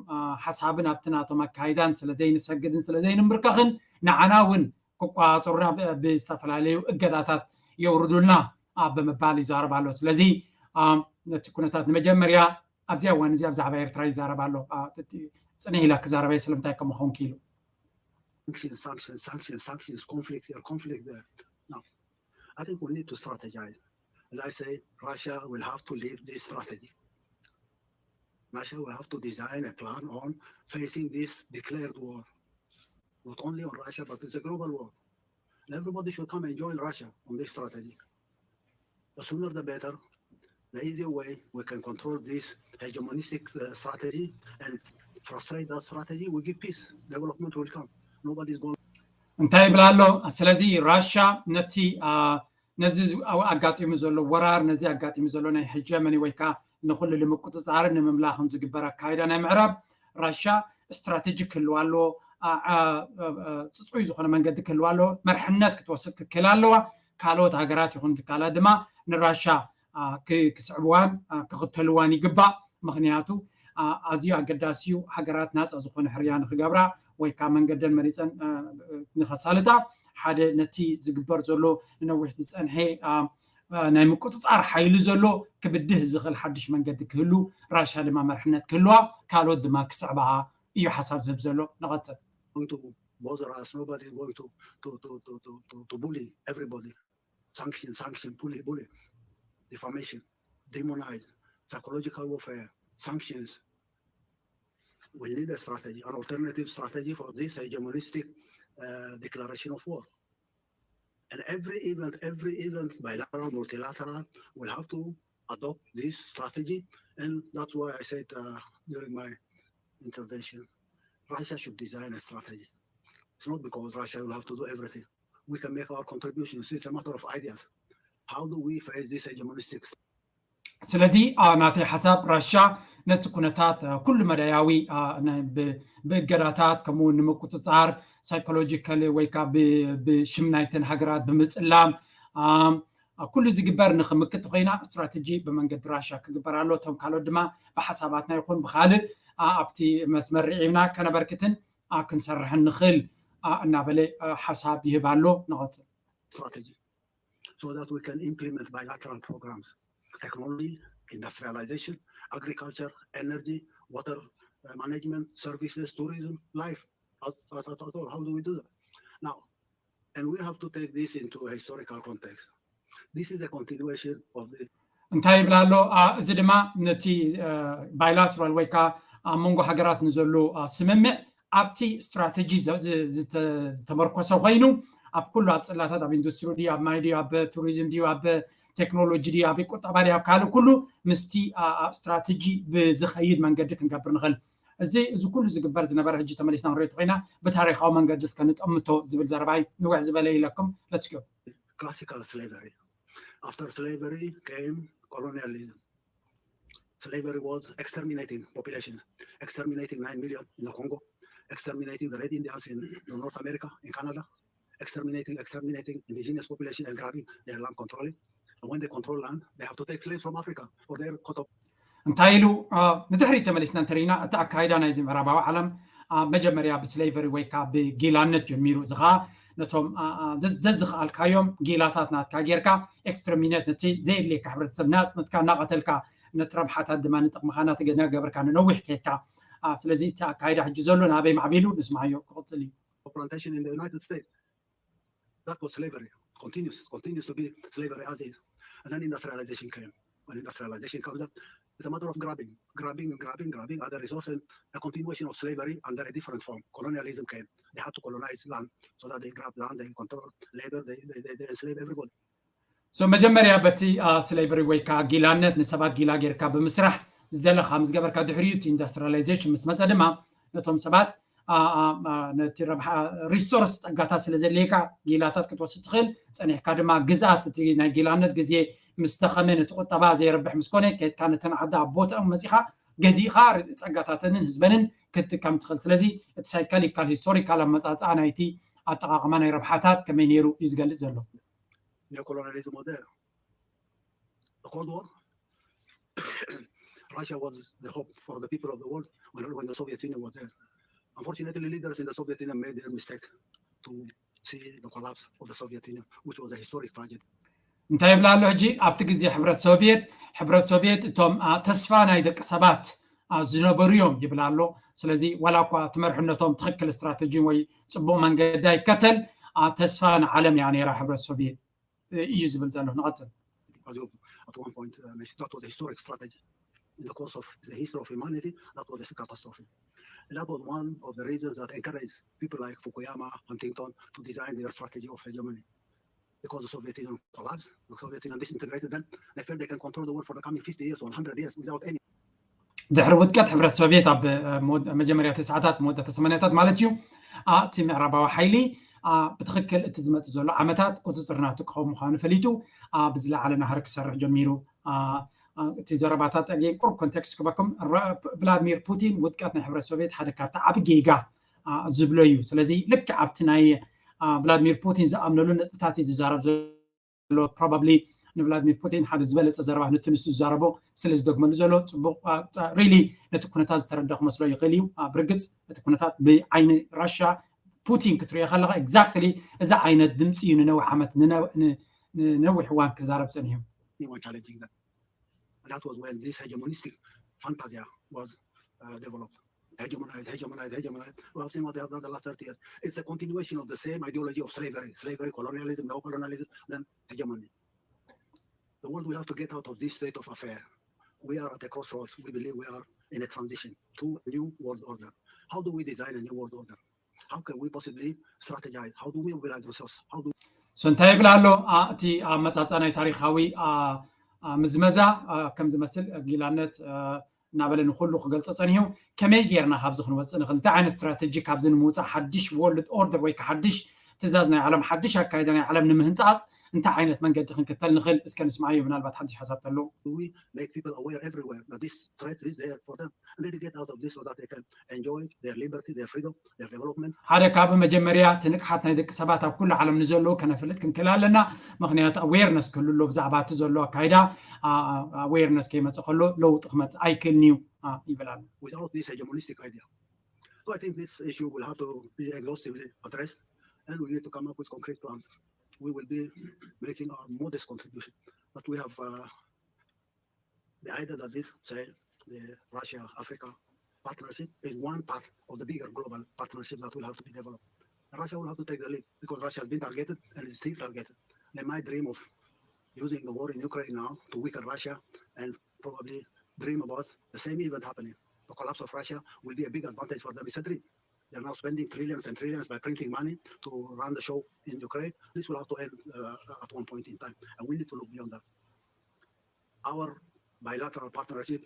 ሓሳብን ኣብቲ ናቶም ኣካይዳን ስለ ዘይንሰግድን ስለ ዘይንምርከኽን ንዓና እውን ክቆጻጸሩና ብዝተፈላለዩ እገዳታት የውርዱልና። ብምባል ይዛረብ ኣሎ። ስለዚ ነቲ ኩነታት ንመጀመርያ ኣብዚ እዋን እዚ ኣብዛዕባ ኤርትራ ይዛረብ ኣሎ። ጽንሕ ኢላ ክዛረበ ስለምንታይ ከምኡ ክኸውን ክኢሉ? Sanctions, sanctions, sanctions, sanctions, conflict here, conflict there. No. I think we need to strategize. As I say, Russia will have to lead this strategy. Russia will have to design a plan on facing this declared war. Not only on Russia, but it's a global war. And everybody should come and join Russia on this strategy. The sooner the better. The easier way we can control this hegemonistic uh, strategy and frustrate that strategy, we give peace. Development will come. Nobody's going. እንታይ ይብል ኣሎ? ስለዚ ራሻ ነቲ ነዚ ኣጋጢሙ ዘሎ ወራር፣ ነዚ ኣጋጢሙ ዘሎ ናይ ሄጀመኒ ወይ ከዓ ንኩሉ ንምቁፅፃርን ንምምላኽን ዝግበር ኣካይዳ ናይ ምዕራብ ራሻ ስትራቴጂ ክህልዋ ኣለዎ። ፅፁይ ዝኾነ መንገዲ ክህልዋ ኣለዎ። መርሕነት ክትወስድ ክትክእል ኣለዋ። ካልኦት ሃገራት ይኹን ትካላት ድማ ንራሻ ክስዕብዋን ክኽተልዋን ይግባእ። ምክንያቱ ኣዝዩ ኣገዳሲ እዩ። ሃገራት ናፃ ዝኾነ ሕርያ ንክገብራ ወይ ከዓ መንገደን መሪፀን ንኸሳልጣ ሓደ ነቲ ዝግበር ዘሎ ንነዊሕ ዝፀንሐ ናይ ምቁፅፃር ሓይሊ ዘሎ ክብድህ ዝኽእል ሓድሽ መንገዲ ክህሉ፣ ራሻ ድማ መርሕነት ክህልዋ፣ ካልኦት ድማ ክስዕባኣ እዩ ሓሳብ ዝህብ ዘሎ። ንቐፅል። Going to bother us. Nobody is going to to to to to to, to bully everybody. Sanction, sanction, bully, bully, defamation, demonize, psychological warfare, sanctions. We need a strategy, an alternative strategy for this hegemonistic uh, declaration of war. And every event, every event, bilateral, multilateral, will have to adopt this strategy. And that's why I said uh, during my intervention, Russia should design a strategy. It's not because Russia will have to do everything. We can make our contributions. It's a matter of ideas. How do we face this hegemonistic? ስለዚ ናተይ ሓሳብ ራሻ ነቲ ኩነታት ኩሉ መዳያዊ ብእገዳታት ከምኡ እውን ንምቁፅፃር ሳይኮሎጂካሊ ወይ ከዓ ብሽም ናይተን ሃገራት ብምፅላም ኩሉ ዝግበር ንክምክት ኮይና ስትራቴጂ ብመንገዲ ራሻ ክግበር ኣሎ። እቶም ካልኦት ድማ ብሓሳባትና ይኹን ብካልእ ኣብቲ መስመር ርዒብና ከነበርክትን ክንሰርሕን ንኽእል እናበለ ሓሳብ ይህብ ኣሎ። ንቐፅል። Strategy so that we can implement bilateral programs, technology, industrialization, agriculture, energy, water uh, management, services, tourism, life. At, at, at, at all. How do we do that? Now, and we have to take this into a historical context. This is a continuation of the እንታይ ይብል ኣሎ? እዚ ድማ ነቲ ባይላትራል ወይ ከዓ ኣብ መንጎ ሃገራት ንዘሎ ስምምዕ ኣብቲ ስትራቴጂ ዝተመርኮሰ ኮይኑ ኣብ ኩሉ ኣብ ፅላታት ኣብ ኢንዱስትሪ ድዩ ኣብ ማይ ድዩ ኣብ ቱሪዝም ድዩ ኣብ ቴክኖሎጂ ድዩ ኣብ ቁጠባ ድዩ ኣብ ካልእ ኩሉ ምስቲ ስትራቴጂ ብዝኸይድ መንገዲ ክንገብር ንኽእል። እዚ እዚ ኩሉ ዝግበር ዝነበረ ሕጂ ተመሊስና ንሪኦ ኮይና ብታሪካዊ መንገዲ እስከ ንጠምቶ ዝብል ዘረባይ ንውሕ ዝበለ ኢለኩም። Let's go. Classical slavery. After slavery came colonialism. Slavery was exterminating population, exterminating nine million in the Congo, exterminating the Red Indians in North America, in Canada, exterminating, exterminating indigenous population and grabbing their land, controlling. And when they control land, they have to take slaves from Africa for their quota. እንታይ ኢሉ? ንድሕሪት ተመሊስና እንተሪና እቲ ኣካይዳ ናይዚ ምዕራባዊ ዓለም መጀመርያ ብስሌቨሪ ወይ ከዓ ብጊላነት ጀሚሩ፣ እዚ ከዓ ነቶም ዘዝኽኣልካዮም ጊላታት ናትካ ጌርካ ኤክስትርሚኔት፣ ነቲ ዘየድልየካ ሕብረተሰብ ናፅነትካ እናቐተልካ ነቲ ረብሓታት ድማ ንጥቕምኻ እናተገበርካ ንነዊሕ ከይድካ። ስለዚ እቲ ኣካይዳ ሕጂ ዘሎ ናበይ ማዕቢሉ ንስማዮ ክቕፅል እዩ። Plantation in the United States. That was slavery. Continues, continues to be slavery as is. And then industrialization came. When industrialization comes up, it's a matter of grabbing, grabbing, grabbing, grabbing other resources, a continuation of slavery under a different form. Colonialism came. They had to colonize land so that they grab land, they control labor, they, they, they, they enslave everybody. So መጀመርያ በቲ ስሌቨሪ ወይ ከዓ ጊላነት ንሰባት ጊላ ጌርካ ብምስራሕ ዝደለኻ ምስ ገበርካ ድሕሪኡ እቲ ኢንዱስትሪላይዜሽን ምስ መፀ ድማ ነቶም ሰባት ነቲ ረብሓ ሪሶርስ ፀጋታት ስለ ዘድልየካ ጊላታት ክትወስድ ትኽእል። ፀኒሕካ ድማ ግዝኣት እቲ ናይ ጊላነት ግዜ ምስ ተኸመ ነቲ ቁጠባ ዘይረብሕ ምስ ኮነ ከድካ ነተን ዓዲ ኣብ ቦታኦም መፂኻ ገዚእኻ ፀጋታተንን ህዝበንን ክትጥቀም ትኽእል። ስለዚ እቲ ሳይካሊካል ሂስቶሪካል ኣመፃፅኣ ናይቲ ኣጠቓቕማ ናይ ረብሓታት ከመይ ነይሩ እዩ ዝገልፅ ዘሎ። Neocolonialism was there. The Cold War, Russia was the hope for the people of the world when, when the Soviet Union was there. Unfortunately, leaders in the Soviet Union made their mistake to see the collapse of the Soviet Union, which was a historic tragedy. እንታይ ይብላ ኣሎ ሕጂ? ኣብቲ ግዜ ሕብረት ሶቪየት፣ ሕብረት ሶቪየት እቶም ተስፋ ናይ ደቂ ሰባት ዝነበሩ እዮም ይብላ ኣሎ። ስለዚ ዋላ እኳ እቲ መርሕነቶም ትኽክል ስትራተጂ ወይ ፅቡቕ መንገዲ ኣይከተል፣ ተስፋ ንዓለም እያ ነይራ ሕብረት ሶቪየት እዩ ዝብል ዘሎ። ንቐፅል። At one point, uh, that was a historic strategy in the course of the history of humanity. That was a catastrophe. And that was one of the reasons that encouraged people like Fukuyama, Huntington to design their strategy of hegemony. Because the Soviet Union collapsed, the Soviet Union disintegrated them, they felt they can control the world for the coming fifty years or one hundred years without any ድሕሪ ውድቀት ሕብረት ሶቪየት ኣብ መጀመርያ ተስዓታት መወዳእታ ሰማንያታት ማለት እዩ። እቲ ምዕራባዊ ሓይሊ ብትኽክል እቲ ዝመፅእ ዘሎ ዓመታት ቁፅፅር ናቱ ክኸውን ምዃኑ ፈሊጡ ብዝለዓለ ናህሪ ክሰርሕ ጀሚሩ። እቲ ዘረባታት ኣጌን ቁሩብ ኮንቴክስት ክበኩም፣ ቭላድሚር ፑቲን ውድቀት ናይ ሕብረት ሶቪየት ሓደ ካብቲ ዓቢ ጌጋ ዝብሎ እዩ። ስለዚ ልክዕ ኣብቲ ናይ ቭላድሚር ፑቲን ዝኣምነሉ ነጥብታት እዩ ዝዛረብ ዘሎ። ፕሮባብሊ ንቭላድሚር ፑቲን ሓደ ዝበለፀ ዘረባ ነቲ ንሱ ዝዛረቦ ስለ ዝደግመሉ ዘሎ ፅቡቕ ሪሊ ነቲ ኩነታት ዝተረዳ ክመስሎ ይኽእል እዩ። ብርግፅ እቲ ኩነታት ብዓይኒ ራሻ ፑቲን ክትሪኦ ከለካ ኤግዛክትሊ እዚ ዓይነት ድምፂ እዩ ንነዊሕ ዓመት ንነዊሕ እዋን ክዛረብ ፀኒሑ። That was when this hegemonistic fantasia was uh, developed. Hegemonize, hegemonize, hegemonize. We have seen what they have done the last thirty years. It's a continuation of the same ideology of slavery, slavery, colonialism, neo-colonialism, then hegemony. The world will have to get out of this state of affair. We are at a crossroads. We believe we are in a transition to a new world order. How do we design a new world order? How can we possibly strategize? How do we mobilize resources? How do so እንታይ ይብል ኣሎ? እቲ ኣመፃፃ ናይ ታሪካዊ ምዝመዛ ከም ዝመስል ጊላነት እናበለ ንኩሉ ክገልፆ ፀኒሑ። ከመይ ጌርና ካብዚ ክንወፅእ ንኽእል? እንታይ ዓይነት ስትራተጂ ካብዚ ንምውፃእ ሓድሽ ወርልድ ኦርደር ወይ ሓድሽ ትእዛዝ ናይ ዓለም ሓድሽ ኣካይዳ ናይ ዓለም ንምህንፃፅ እንታይ ዓይነት መንገዲ ክንክተል ንኽእል? እስከ ንስማዓዮ፣ ምናልባት ሓድሽ ሓሳብ ተሎ። We make people aware everywhere that this threat is there for them and they get out of this so that they can enjoy their liberty, their freedom, their development. ሓደ ካብ መጀመርያ እቲ ንቅሓት ናይ ደቂ ሰባት ኣብ ኩሉ ዓለም ንዘለዉ ከነፍልጥ ክንክእል ኣለና። ምክንያቱ ኣዌርነስ ክህሉ ኣሎ ብዛዕባ እቲ ዘሎ ኣካይዳ። ኣዌርነስ ከይመፀ ከሎ ለውጢ ክመፅእ ኣይክእልን እዩ ይብል ኣሎ። Without this hegemonistic idea. So I think this issue will have to be exhaustively addressed and we need to come up with concrete plans. We will be making our modest contribution. But we have uh, the idea that this, say, the Russia-Africa partnership is one part of the bigger global partnership that will have to be developed. Russia will have to take the lead because Russia has been targeted and is still targeted. They might dream of using the war in Ukraine now to weaken Russia and probably dream about the same event happening. The collapse of Russia will be a big advantage for them. It's a dream. They're now spending trillions and trillions by printing money to run the show in Ukraine. This will have to end uh, at one point in time. And we need to look beyond that. Our bilateral partnership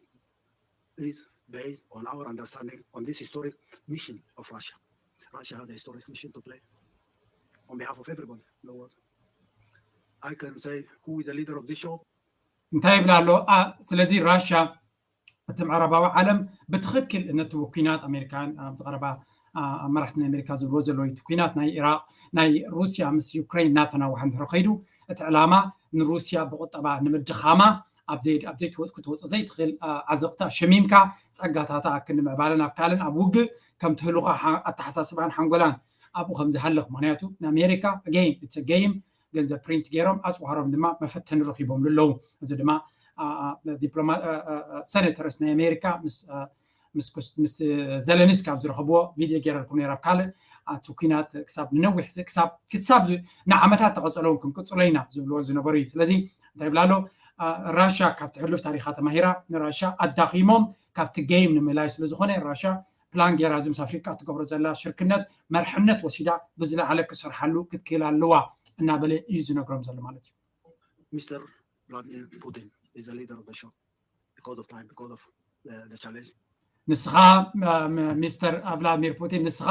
is based on our understanding on this historic mission of Russia. Russia has a historic mission to play on behalf of everybody in the world. I can say who is the leader of this show. እንታይ ይብል ኣሎ? ስለዚ ራሻ እቲ ምዕራባዊ ዓለም ብትኽክል ነቲ ኩናት ኣሜሪካን ኣብዚ ቀረባ መራሕቲ ናይ ኣሜሪካ ዝብልዎ ዘለዉ እቲ ኩናት ናይ ኢራቅ ናይ ሩስያ ምስ ዩክሬን እናተናወሐ እንድሕር ከይዱ እቲ ዕላማ ንሩስያ ብቁጠባ ንምድኻማ ኣብ ዘይትወፅ ክትወፅ ዘይትኽእል ዓዘቕታ ሸሚምካ ጸጋታታ ክንዲ ምዕባለን ኣብ ካልእን ኣብ ውግእ ከም ትህልኻ ኣተሓሳስባን ሓንጎላን ኣብኡ ከም ዝሃልኽ ምክንያቱ ንኣሜሪካ ገይም ገይም ገንዘብ ፕሪንት ገይሮም ኣፅዋሮም ድማ መፈተኒ ረኪቦምሉ ኣለዉ። እዚ ድማ ዲፕሎማ ሰኔተርስ ናይ ኣሜሪካ ምስ ዘለንስኪ ኣብ ዝረኸብዎ ቪድዮ ገይረልኩም ነይረ ኣብ ካልእ እቲ ኩናት ክሳብ ንነዊሕ ክሳብ ክሳብ ንዓመታት ተቐፀለውን ክንቅፅሎ ኢና ዝብልዎ ዝነበሩ እዩ። ስለዚ እንታይ ይብላ ኣሎ ራሻ ካብቲ ሕሉፍ ታሪካ ተማሂራ ንራሻ ኣዳኺሞም ካብቲ ገይም ንምእላይ ስለዝኾነ ራሻ ፕላን ገይራ እዚ ምስ ኣፍሪቃ ትገብሮ ዘላ ሽርክነት መርሕነት ወሲዳ ብዝለዓለ ክሰርሓሉ ክትክእል ኣለዋ እናበለ እዩ ዝነግሮም ዘሎ ማለት እዩ። Mister Vladimir Putin is the leader of the show because of time, because of the, the challenge. ንስኻ ሚስተር ቭላድሚር ፑቲን ንስኻ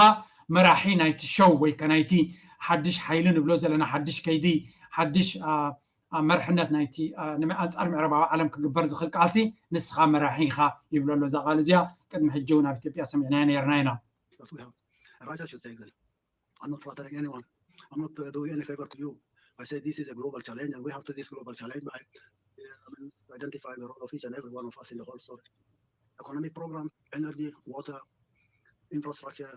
መራሒ ናይቲ ሾው ወይ ከ ናይቲ ሓድሽ ሓይሊ ንብሎ ዘለና ሓድሽ ከይዲ ሓድሽ ኣብ መርሕነት ናይቲ ኣንጻር ምዕራባዊ ዓለም ክግበር ዝኽእል ቃልሲ ንስኻ መራሒ ኢኻ ይብሎ ኣሎ። እዛ ቃል እዚኣ ቅድሚ ሕጂ እውን ኣብ ኢትዮጵያ ሰሚዕናያ ነይርና ኢና። Russia should take them. I'm not flattering anyone. I'm not uh, doing any favor to you. I say this is a global challenge and we have to this global challenge by uh, I mean, identify the role of each and every one of us in the whole story. Economic program, energy, water, infrastructure,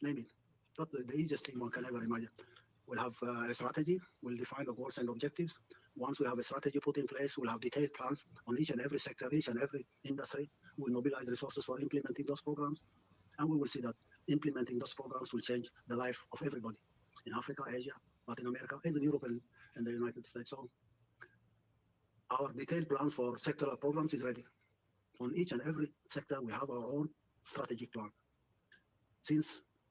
name it. That's the, the easiest thing one can ever imagine. We'll have uh, a strategy, we'll define the goals and objectives. Once we have a strategy put in place, we'll have detailed plans on each and every sector, each and every industry. We'll mobilize resources for implementing those programs. And we will see that implementing those programs will change the life of everybody in Africa, Asia, Latin America, even Europe and, and the United States. So our detailed plans for sectoral programs is ready. On each and every sector, we have our own strategic plan. Since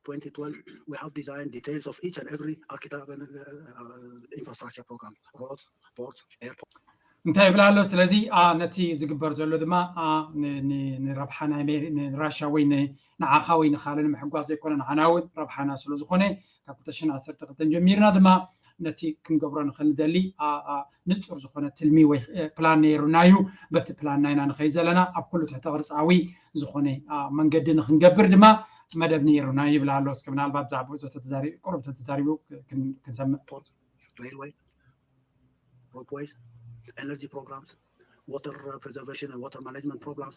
twenty twelve, we have designed details of each and every architect uh, uh, infrastructure program, roads, ports, airports. እንታይ ይብል ኣሎ? ስለዚ ነቲ ዝግበር ዘሎ ድማ ንረብሓ ናይ ራሻ ወይ ንዓኻ ወይ ንኻልእ ንምሕጓስ ዘይኮነ ንዓና እውን ረብሓና ስለዝኾነ ካብ ክልተ ሽሕን ዓሰርተ ክልተን ጀሚርና ድማ ነቲ ክንገብሮ ንኽእል ንደሊ ንፁር ዝኾነ ትልሚ ወይ ፕላን ነይሩና እዩ። በቲ ፕላን ናይና ንኸይ ዘለና ኣብ ኩሉ ትሕተ ቅርፃዊ ዝኾነ መንገዲ ንክንገብር ድማ መደብ ነይሩና ይብል ኣሎ። እስከ ምናልባት ብዛዕባ ቁሩብ ተተዛሪቡ ክንሰምዕ railway, ropeways, energy programs, water preservation and water management programs,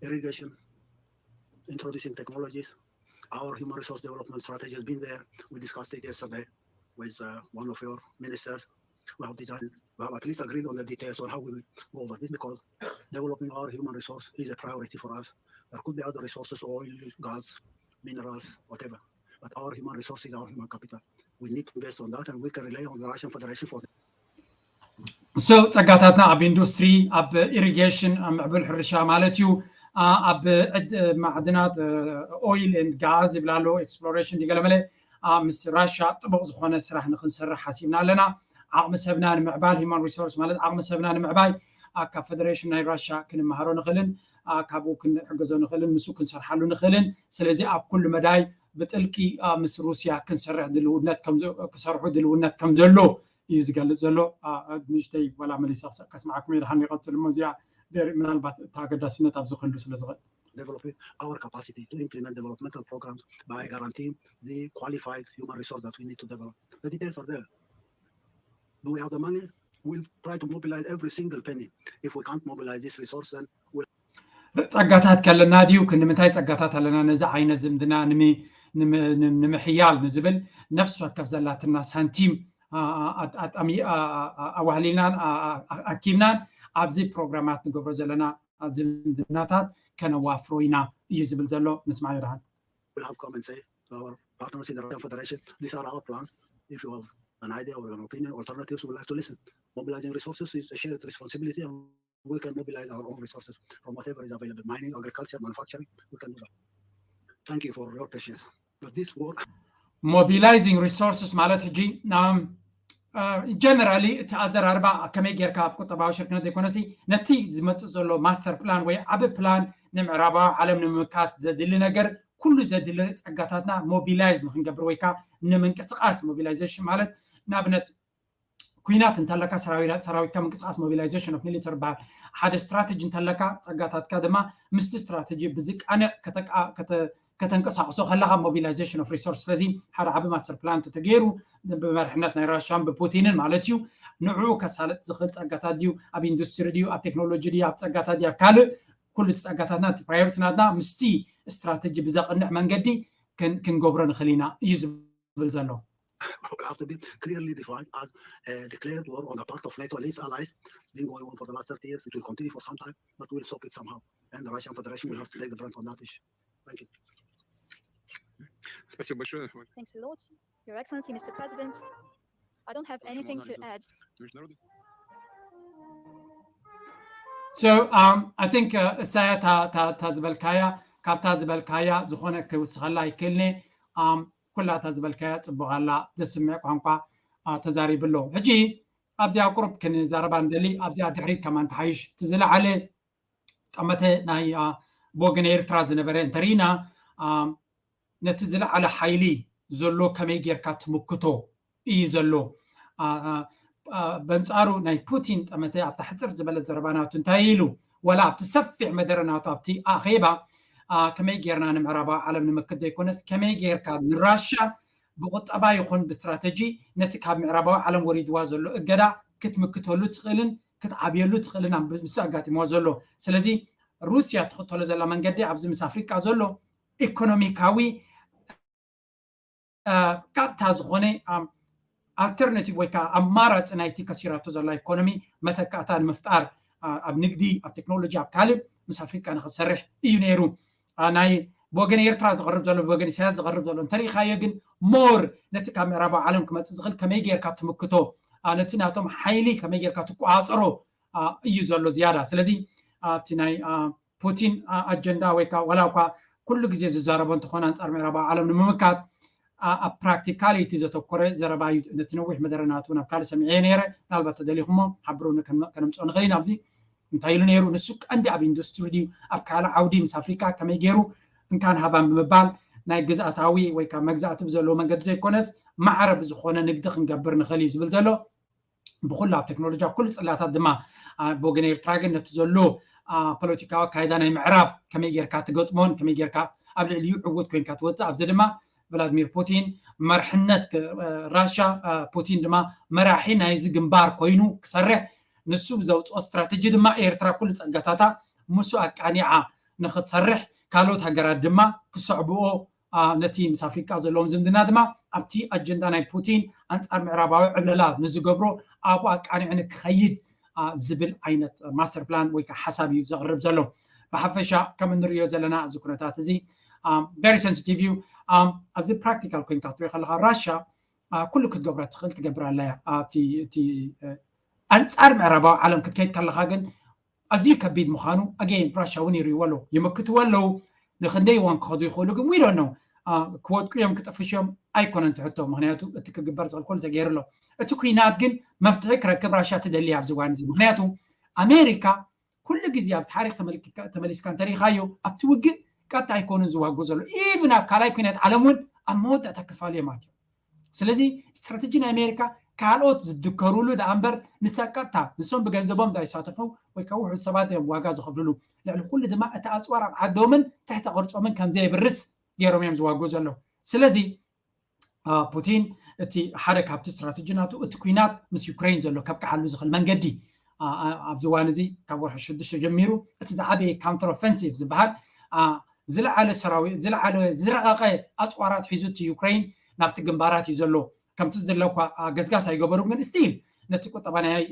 irrigation, introducing technologies. Our human resource development strategy has been there. We discussed it yesterday with uh, one of your ministers. We have designed, we have at least agreed on the details on how we will go over this because developing our human resource is a priority for us. There could be other resources, oil, gas, minerals, whatever. But our human resource is our human capital. We need to invest on that and we can rely on the Russian Federation for that. So ጸጋታትና ኣብ ኢንዱስትሪ፣ ኣብ ኢሪጌሽን፣ ኣብ ምዕቡል ሕርሻ ማለት እዩ፣ ኣብ ማዕድናት፣ ኦይል ኤንድ ጋዝ ይብላሉ፣ ኤክስፕሎሬሽን ዲገለመለ ምስ ራሻ ጥቡቕ ዝኾነ ስራሕ ንክንሰርሕ ሓሲብና ኣለና። ዓቕሚ ሰብና ንምዕባል፣ ሂማን ሪሶርስ ማለት ዓቕሚ ሰብና ንምዕባይ ካብ ፌደሬሽን ናይ ራሻ ክንመሃሮ ንኽእልን ካብኡ ክንሕግዞ ንኽእልን ምስኡ ክንሰርሓሉ ንኽእልን። ስለዚ ኣብ ኩሉ መዳይ ብጥልቂ ምስ ሩስያ ክንሰርሕ ድልውነት ክሰርሑ ድልውነት ከም ዘሎ እዩ ዝገልጽ ዘሎ። ንእሽተይ ዋላ መሊሳ ከስምዓኩም እየ፣ ድሓን ይቐጽል እሞ እዚኣ ምናልባት እታ ኣገዳስነት ኣብዚ ክህሉ ስለ ዝኽእል። Developing our capacity to implement developmental programs by guaranteeing the qualified human resource that we need to develop. The details are there. Do we have the money? We'll try to mobilize every single penny. If we can't mobilize this resource, then we'll ጸጋታት ከለና ድዩ? ክንዲ ምንታይ ጸጋታት ኣለና ነዚ ዓይነት ዝምድና ንምሕያል ንዝብል ነፍሲ ወከፍ ዘላትና ሳንቲም ኣዋህሊልናን ኣኪብናን ኣብዚ ፕሮግራማት ንገብሮ ዘለና ዝምድናታት ከነዋፍሮ ኢና እዩ ዝብል ዘሎ። ንስማዕ ይርሃን። We'll have come and say to our partners in the Russian Federation, these are our plans. If you have an idea or an opinion, alternatives, we'd like to listen. Mobilizing resources is a shared responsibility and we can mobilize our own resources from whatever is available, mining, agriculture, manufacturing, we can do that. Thank you for your patience. But this work mobilizing resources ማለት ሕጂ ጀነራሊ እቲ ኣዘራርባ ከመይ ጌርካ ኣብ ቁጠባዊ ሽርክነት ዘይኮነሲ ነቲ ዝመፅእ ዘሎ ማስተር ፕላን ወይ ዓቢ ፕላን ንምዕራባዊ ዓለም ንምምካት ዘድሊ ነገር ኩሉ ዘድሊ ጸጋታትና ሞቢላይዝ ንክንገብር ወይ ከዓ ንምንቅስቃስ ሞቢላይዜሽን ማለት ንኣብነት ኩናት እንተለካ ሰራዊትካ ምንቅስቃስ ሞቢላይዜሽን ኦፍ ሚሊተሪ በሃል ሓደ ስትራተጂ እንተለካ ጸጋታትካ ድማ ምስቲ ስትራተጂ ብዝቃንዕ ከተንቀሳቅሶ ከለካ ሞቢላይዜሽን ኦፍ ሪሶርስ ስለዚ ሓደ ዓቢ ማስተር ፕላን ተተገይሩ ብመርሕነት ናይ ራሽያን ብፑቲንን ማለት እዩ ንዕኡ ከሳልጥ ዝኽእል ጸጋታት ድዩ ኣብ ኢንዱስትሪ ድዩ ኣብ ቴክኖሎጂ ድዩ ኣብ ጸጋታት ድዩ ኣብ ካልእ ኩሉ እቲ ጸጋታትና እቲ ፕራዮሪቲ ናትና ምስቲ ስትራተጂ ብዘቕንዕ መንገዲ ክንገብሮ ንኽእል ኢና እዩ ዝብል ዘሎ will have to be clearly defined as a declared war on the part of NATO and its allies, been going on for the last thirty years. It will continue for some time, but we'll stop it somehow. And the Russian Federation will have to take the brunt on that issue. Thank you. Спасибо большое. Thanks a lot. Your Excellency, Mister President, I don't have anything to add. So um, I think እሳያ እታ ዝበልካያ ካብታ ዝበልካያ ዝኾነ ክውስኸላ ይክእልኒ ኩላ እታ ዝበልካያ ፅቡቕ ኣላ ዘስምዕ ቋንቋ ተዛሪቡ ኣሎ ሕጂ ኣብዚኣ ቁሩብ ክንዛረባ ንደሊ ኣብዚኣ ድሕሪት ከማን ተሓይሽ እቲ ዝለዓለ ጠመተ ናይ ብወገን ኤርትራ ዝነበረ እንተርኢና ነቲ ዝለዓለ ሓይሊ ዘሎ ከመይ ጌርካ ትምክቶ እዩ ዘሎ በንፃሩ ናይ ፑቲን ጠመተ ኣብታ ሕፅር ዝበለት ዘረባ ናቱ እንታይ ኢሉ ወላ ኣብቲ ሰፊሕ መደረ ናቱ ኣብቲ ኣኼባ ከመይ ጌርና ንምዕራባዊ ዓለም ንምክት ዘይኮነስ ከመይ ጌርካ ንራሻ ብቁጠባ ይኹን ብስትራተጂ ነቲ ካብ ምዕራባዊ ዓለም ወሪድዋ ዘሎ እገዳ ክትምክተሉ ትኽእልን ክትዓብየሉ ትኽእልን ምስ ኣጋጢምዎ ዘሎ ስለዚ ሩስያ ትኽተሎ ዘላ መንገዲ ኣብዚ ምስ ኣፍሪቃ ዘሎ ኢኮኖሚካዊ ቀጥታ ዝኾነ ኣልተርናቲቭ ወይ ከዓ ኣማራፂ ናይቲ ከሲራቶ ዘላ ኢኮኖሚ መተካእታ ንምፍጣር ኣብ ንግዲ፣ ኣብ ቴክኖሎጂ፣ ኣብ ካልእ ምስ ኣፍሪቃ ንክሰርሕ እዩ ነይሩ። ናይ ብወገን ኤርትራ ዝቐርብ ዘሎ፣ ብወገን ኢሳያስ ዝቐርብ ዘሎ እንተሪኢኻዮ ግን ሞር ነቲ ካብ ምዕራባዊ ዓለም ክመፅእ ዝኽእል ከመይ ጌርካ ትምክቶ፣ ነቲ ናቶም ሓይሊ ከመይ ጌርካ ትቆፃፀሮ እዩ ዘሎ ዝያዳ። ስለዚ እቲ ናይ ፑቲን ኣጀንዳ ወይ ከዓ ዋላ እኳ ኩሉ ግዜ ዝዛረቦ እንተኾነ ኣንፃር ምዕራባዊ ዓለም ንምምካት ኣብ ፕራክቲካሊቲ ዘተኮረ ዘረባ እዩ። ነቲ ነዊሕ መደረ ናቱ ናብ ካልእ ሰሚዐ ነይረ፣ ምናልባት ተደሊኹሞ ሓብሩ ከነምፅኦ ንኽእል ኢና። ኣብዚ እንታይ ኢሉ ነይሩ? ንሱ ቀንዲ ኣብ ኢንዱስትሪ ድዩ ኣብ ካልእ ዓውዲ ምስ ኣፍሪካ ከመይ ገይሩ እንካን ሃባን ብምባል ናይ ግዝኣታዊ ወይ ካብ መግዛእቲ ብዘለዎ መንገዲ ዘይኮነስ ማዕረ ብዝኾነ ንግዲ ክንገብር ንኽእል እዩ ዝብል ዘሎ። ብኩሉ ኣብ ቴክኖሎጂ ኣብ ኩሉ ፅላታት ድማ ብወገን ኤርትራ ግን ነቲ ዘሎ ፖለቲካዊ ኣካይዳ ናይ ምዕራብ ከመይ ጌርካ ትገጥሞን ከመይ ጌርካ ኣብ ልዕሊኡ ዕውት ኮይንካ ትወፅእ። ኣብዚ ድማ ቭላድሚር ፑቲን መርሕነት ራሻ ፑቲን ድማ መራሒ ናይዚ ግንባር ኮይኑ ክሰርሕ ንሱ ብዘውፅኦ ስትራተጂ ድማ ኤርትራ ኩሉ ፀጋታታ ምሱ ኣቃኒዓ ንክትሰርሕ ካልኦት ሃገራት ድማ ክሰዕብኦ ነቲ ምስ ኣፍሪቃ ዘለዎም ዝምድና ድማ ኣብቲ ኣጀንዳ ናይ ፑቲን ኣንፃር ምዕራባዊ ዕብለላ ንዝገብሮ ኣብኡ ኣቃኒዑ ንክኸይድ ዝብል ዓይነት ማስተር ፕላን ወይ ከዓ ሓሳብ እዩ ዘቕርብ ዘሎ። ብሓፈሻ ከም እንሪኦ ዘለና እዚ ኩነታት እዚ ቨሪ ሰንሲቲቭ እዩ። ኣብዚ ፕራክቲካል ኮይንካ ክትሪኦ ከለካ ራሻ ኩሉ ክትገብራ ትኽእል ትገብር ኣላ እያ። እቲ ኣንፃር ምዕራባዊ ዓለም ክትከይድ ከለካ ግን ኣዝዩ ከቢድ ምዃኑ ኣገይን ራሻ እውን ይርእይዎ ኣለዉ፣ ይምክትዎ ኣለዉ። ንክንደይ እዋን ክኸዱ ይኽእሉ ግን ዊዶ ነው ክወድቁ እዮም ክጥፍሹ እዮም ኣይኮነን ትሕቶ። ምክንያቱ እቲ ክግበር ዝኽእል ኩሉ ተገይሩ ኣሎ። እቲ ኩናት ግን መፍትሒ ክረክብ ራሻ ትደሊ ኣብዚ እዋን እዚ። ምክንያቱ ኣሜሪካ ኩሉ ግዜ ኣብ ታሪክ ተመሊስካ እንተሪኢካዮ ኣብቲ ውግእ ቀጥታ ኣይኮኑን ዝዋጉ ዘሎ። ኢቭን ኣብ ካልኣይ ኩናት ዓለም እውን ኣብ መወዳእታ ክፋሉ እዮም ኣትዮም። ስለዚ ስትራተጂ ናይ ኣሜሪካ ካልኦት ዝድከሩሉ ደኣ እምበር ንሳ ቀጥታ ንሶም ብገንዘቦም ዳ ይሳተፉ ወይ ካብ ውሑድ ሰባት እዮም ዋጋ ዝኸፍልሉ። ልዕሊ ኩሉ ድማ እቲ ኣፅዋር ኣብ ዓዶምን ትሕተ ቅርፆምን ከምዘይብርስ ገይሮም እዮም ዝዋጉ ዘለዉ። ስለዚ ፑቲን እቲ ሓደ ካብቲ ስትራተጂ ናቱ እቲ ኩናት ምስ ዩክሬን ዘሎ ከብቅዓሉ ዝኽእል መንገዲ ኣብዚ እዋን እዚ ካብ ወርሒ ሽዱሽተ ጀሚሩ እቲ ዝዓበየ ካውንተር ኦፌንሲቭ ዝበሃል ዝለዓለ ሰራዊት ዝለዓለ ዝረቐቐ ኣፅዋራት ሒዙ እቲ ዩክሬን ናብቲ ግንባራት እዩ ዘሎ። ከምቲ ዝድለ እኳ ገዝጋስ ኣይገበሩ ግን ስቲል ነቲ ቁጠባ ናይ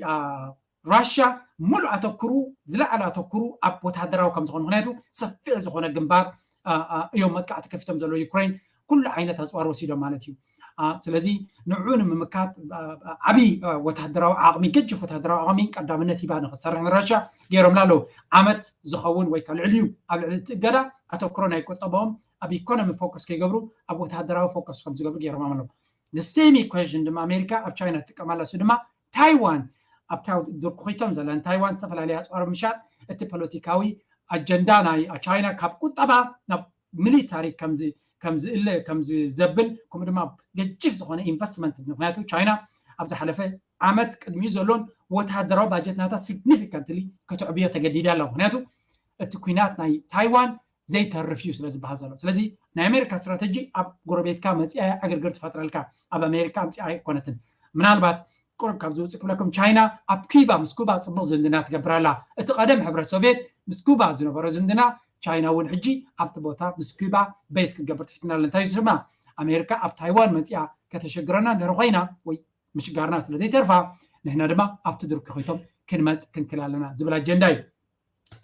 ራሽያ ሙሉእ ኣተኩሩ ዝለዓለ ኣተኩሩ ኣብ ወታደራዊ ከም ዝኾነ ምክንያቱ ሰፊሕ ዝኾነ ግንባር እዮም መጥቃዕቲ ከፊቶም ዘሎ ዩክሬን ኩሉ ዓይነት ኣፅዋር ወሲዶም ማለት እዩ። ስለዚ ንዑ ንምምካት ዓብይ ወታደራዊ ዓቕሚ ገጅፍ ወታደራዊ ዓቕሚ ቀዳምነት ሂባ ንክትሰርሕ ንራሻ ገይሮምላ ኣለዉ። ዓመት ዝኸውን ወይ ከዓ ልዕሊዩ ኣብ ልዕሊ እቲ እገዳ ኣተኩሮ ናይ ቁጠባኦም ኣብ ኢኮኖሚ ፎከስ ከይገብሩ ኣብ ወታደራዊ ፎከስ ከም ዝገብሩ ገይሮም ኣለዉ። ሴም ኢኳሽን ድማ ኣሜሪካ ኣብ ቻይና ትጥቀማላ እሱ ድማ ታይዋን ኣብታ ድርኩኺቶም ዘለን ታይዋን ዝተፈላለዩ ኣፅዋር ምሻጥ እቲ ፖለቲካዊ ኣጀንዳ ናይ ቻይና ካብ ቁጠባ ናብ ሚሊታሪ ከምዝእለ ከምዝዘብል ከምኡ ድማ ገጅፍ ዝኾነ ኢንቨስትመንት ምክንያቱ ቻይና ኣብ ዝሓለፈ ዓመት ቅድሚኡ ዘሎን ወታደራዊ ባጀት ናታ ሲግኒፊካንትሊ ከተዕብዮ ተገዲዳ ኣላ። ምክንያቱ እቲ ኩናት ናይ ታይዋን ዘይተርፍ እዩ ስለ ዝበሃል ዘሎ። ስለዚ ናይ ኣሜሪካ ስትራተጂ ኣብ ጎረቤትካ መፅኣ ዕግርግር ትፈጥረልካ ኣብ ኣሜሪካ ኣምፅኣ ኣይኮነትን። ምናልባት ቁሩብ ካብ ዝውፅእ ክብለኩም ቻይና ኣብ ኩባ ምስ ኩባ ፅቡቅ ዝምድና ትገብር ኣላ። እቲ ቀደም ሕብረት ሶቪየት ምስ ኩባ ዝነበሮ ዝምድና ቻይና እውን ሕጂ ኣብቲ ቦታ ምስ ኩባ ቤስ ክትገብር ትፍትና ኣለ። እንታይ ዝስማ ኣሜሪካ ኣብ ታይዋን መፅኣ ከተሸግረና እንድሕር ኮይና ወይ ምሽጋርና ስለ ዘይተርፋ ንሕና ድማ ኣብቲ ድርኩኺቶም ክንመፅ ክንክል ኣለና ዝብል ኣጀንዳ እዩ።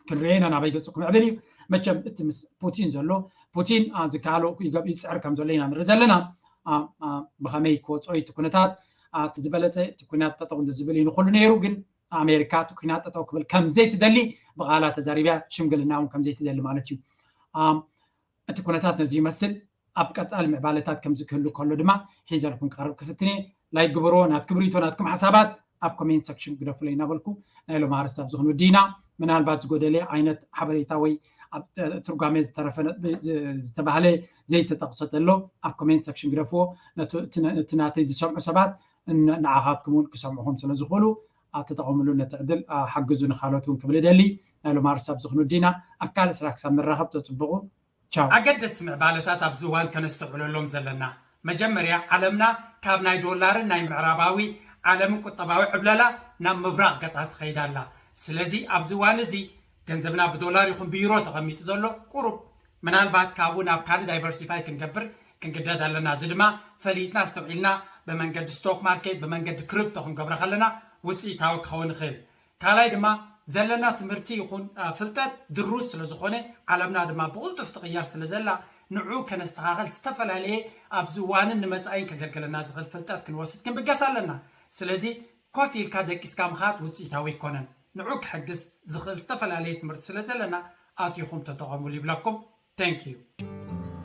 ክንሪኦ ኢና ናበይ ገፁ ክምዕብል እዩ። መቸም እቲ ምስ ፑቲን ዘሎ ፑቲን ዝከኣሎ ይፅዕር ከም ዘሎ ኢና ንርኢ ዘለና። ብኸመይ ክወፅኦ እቲ ኩነታት እቲ ዝበለፀ እቲ ኩናት ጠጠው ዝብል እዩ ንኩሉ ነይሩ። ግን ኣሜሪካ እቲ ኩናት ጠጠው ክብል ከምዘይትደሊ ብቓላ ተዛሪብያ ሽምግልና እውን ከምዘይትደሊ ማለት እዩ። እቲ ኩነታት ነዚ ይመስል። ኣብ ቀፃሊ ምዕባለታት ከምዚ ክህሉ ከሎ ድማ ሒዘልኩም ክቐርብ ክፍትን እየ። ላይክ ግበርዎ፣ ናትኩም ሪኢቶ ናትኩም ሓሳባት ኣብ ኮሜንት ሰክሽን ግደፉለይ እናበልኩ ናይ ሎም ኣርስታት ዝኽን ወዲና ምናልባት ዝጎደለ ዓይነት ሓበሬታ ወይ ኣብ ትርጓሜ ዝተረፈ ነጥቢ ዝተባህለ ዘይተጠቕሰ ተሎ ኣብ ኮሜንት ሰክሽን ግደፍዎ። እቲ ናተይ ዝሰምዑ ሰባት ንዓኻትኩም እውን ክሰምዑኹም ስለ ዝኽእሉ ተጠቐምሉ ነቲ ዕድል ሓግዙ ንካልኦት እውን ክብል እደሊ። ናይ ሎም ኣርስታት ዝኽን ወዲና ኣብ ካልእ ስራሕ ክሳብ ንራኸብ ተፅብቑ። ቻው። ኣገደስቲ ምዕባለታት ኣብዚ እዋን ከነስተውዕለሎም ዘለና፣ መጀመርያ ዓለምና ካብ ናይ ዶላርን ናይ ምዕራባዊ ዓለምን ቁጠባዊ ዕብለላ ናብ ምብራቕ ገጻ ትኸይድ ኣላ። ስለዚ ኣብዚ እዋን እዚ ገንዘብና ብዶላር ይኹን ብዩሮ ተቐሚጡ ዘሎ ቁሩብ ምናልባት ካብኡ ናብ ካልእ ዳይቨርሲፋይ ክንገብር ክንግደድ ኣለና። እዚ ድማ ፈሊጥና ኣስተውዒልና ብመንገዲ ስቶክ ማርኬት ብመንገዲ ክሪፕቶ ክንገብሮ ከለና ውፅኢታዊ ክኸውን ይኽእል። ካልኣይ ድማ ዘለና ትምህርቲ ይኹን ፍልጠት ድሩዝ ስለ ዝኾነ ዓለምና ድማ ብቕልጡፍ ትቕየር ስለ ዘላ ንዑ ከነስተኻኸል ዝተፈላለየ ኣብዚ እዋንን ንመፃኢን ከገልግለና ዝኽእል ፍልጠት ክንወስድ ክንብገስ ኣለና። ስለዚ ኮፍ ኢልካ ደቂስካ ምኻድ ውፅኢታዊ ኣይኮነን። ንዑ ክሕግዝ ዝኽእል ዝተፈላለየ ትምህርቲ ስለ ዘለና ኣቲኹም ተጠቐሙሉ ይብለኩም። Thank you።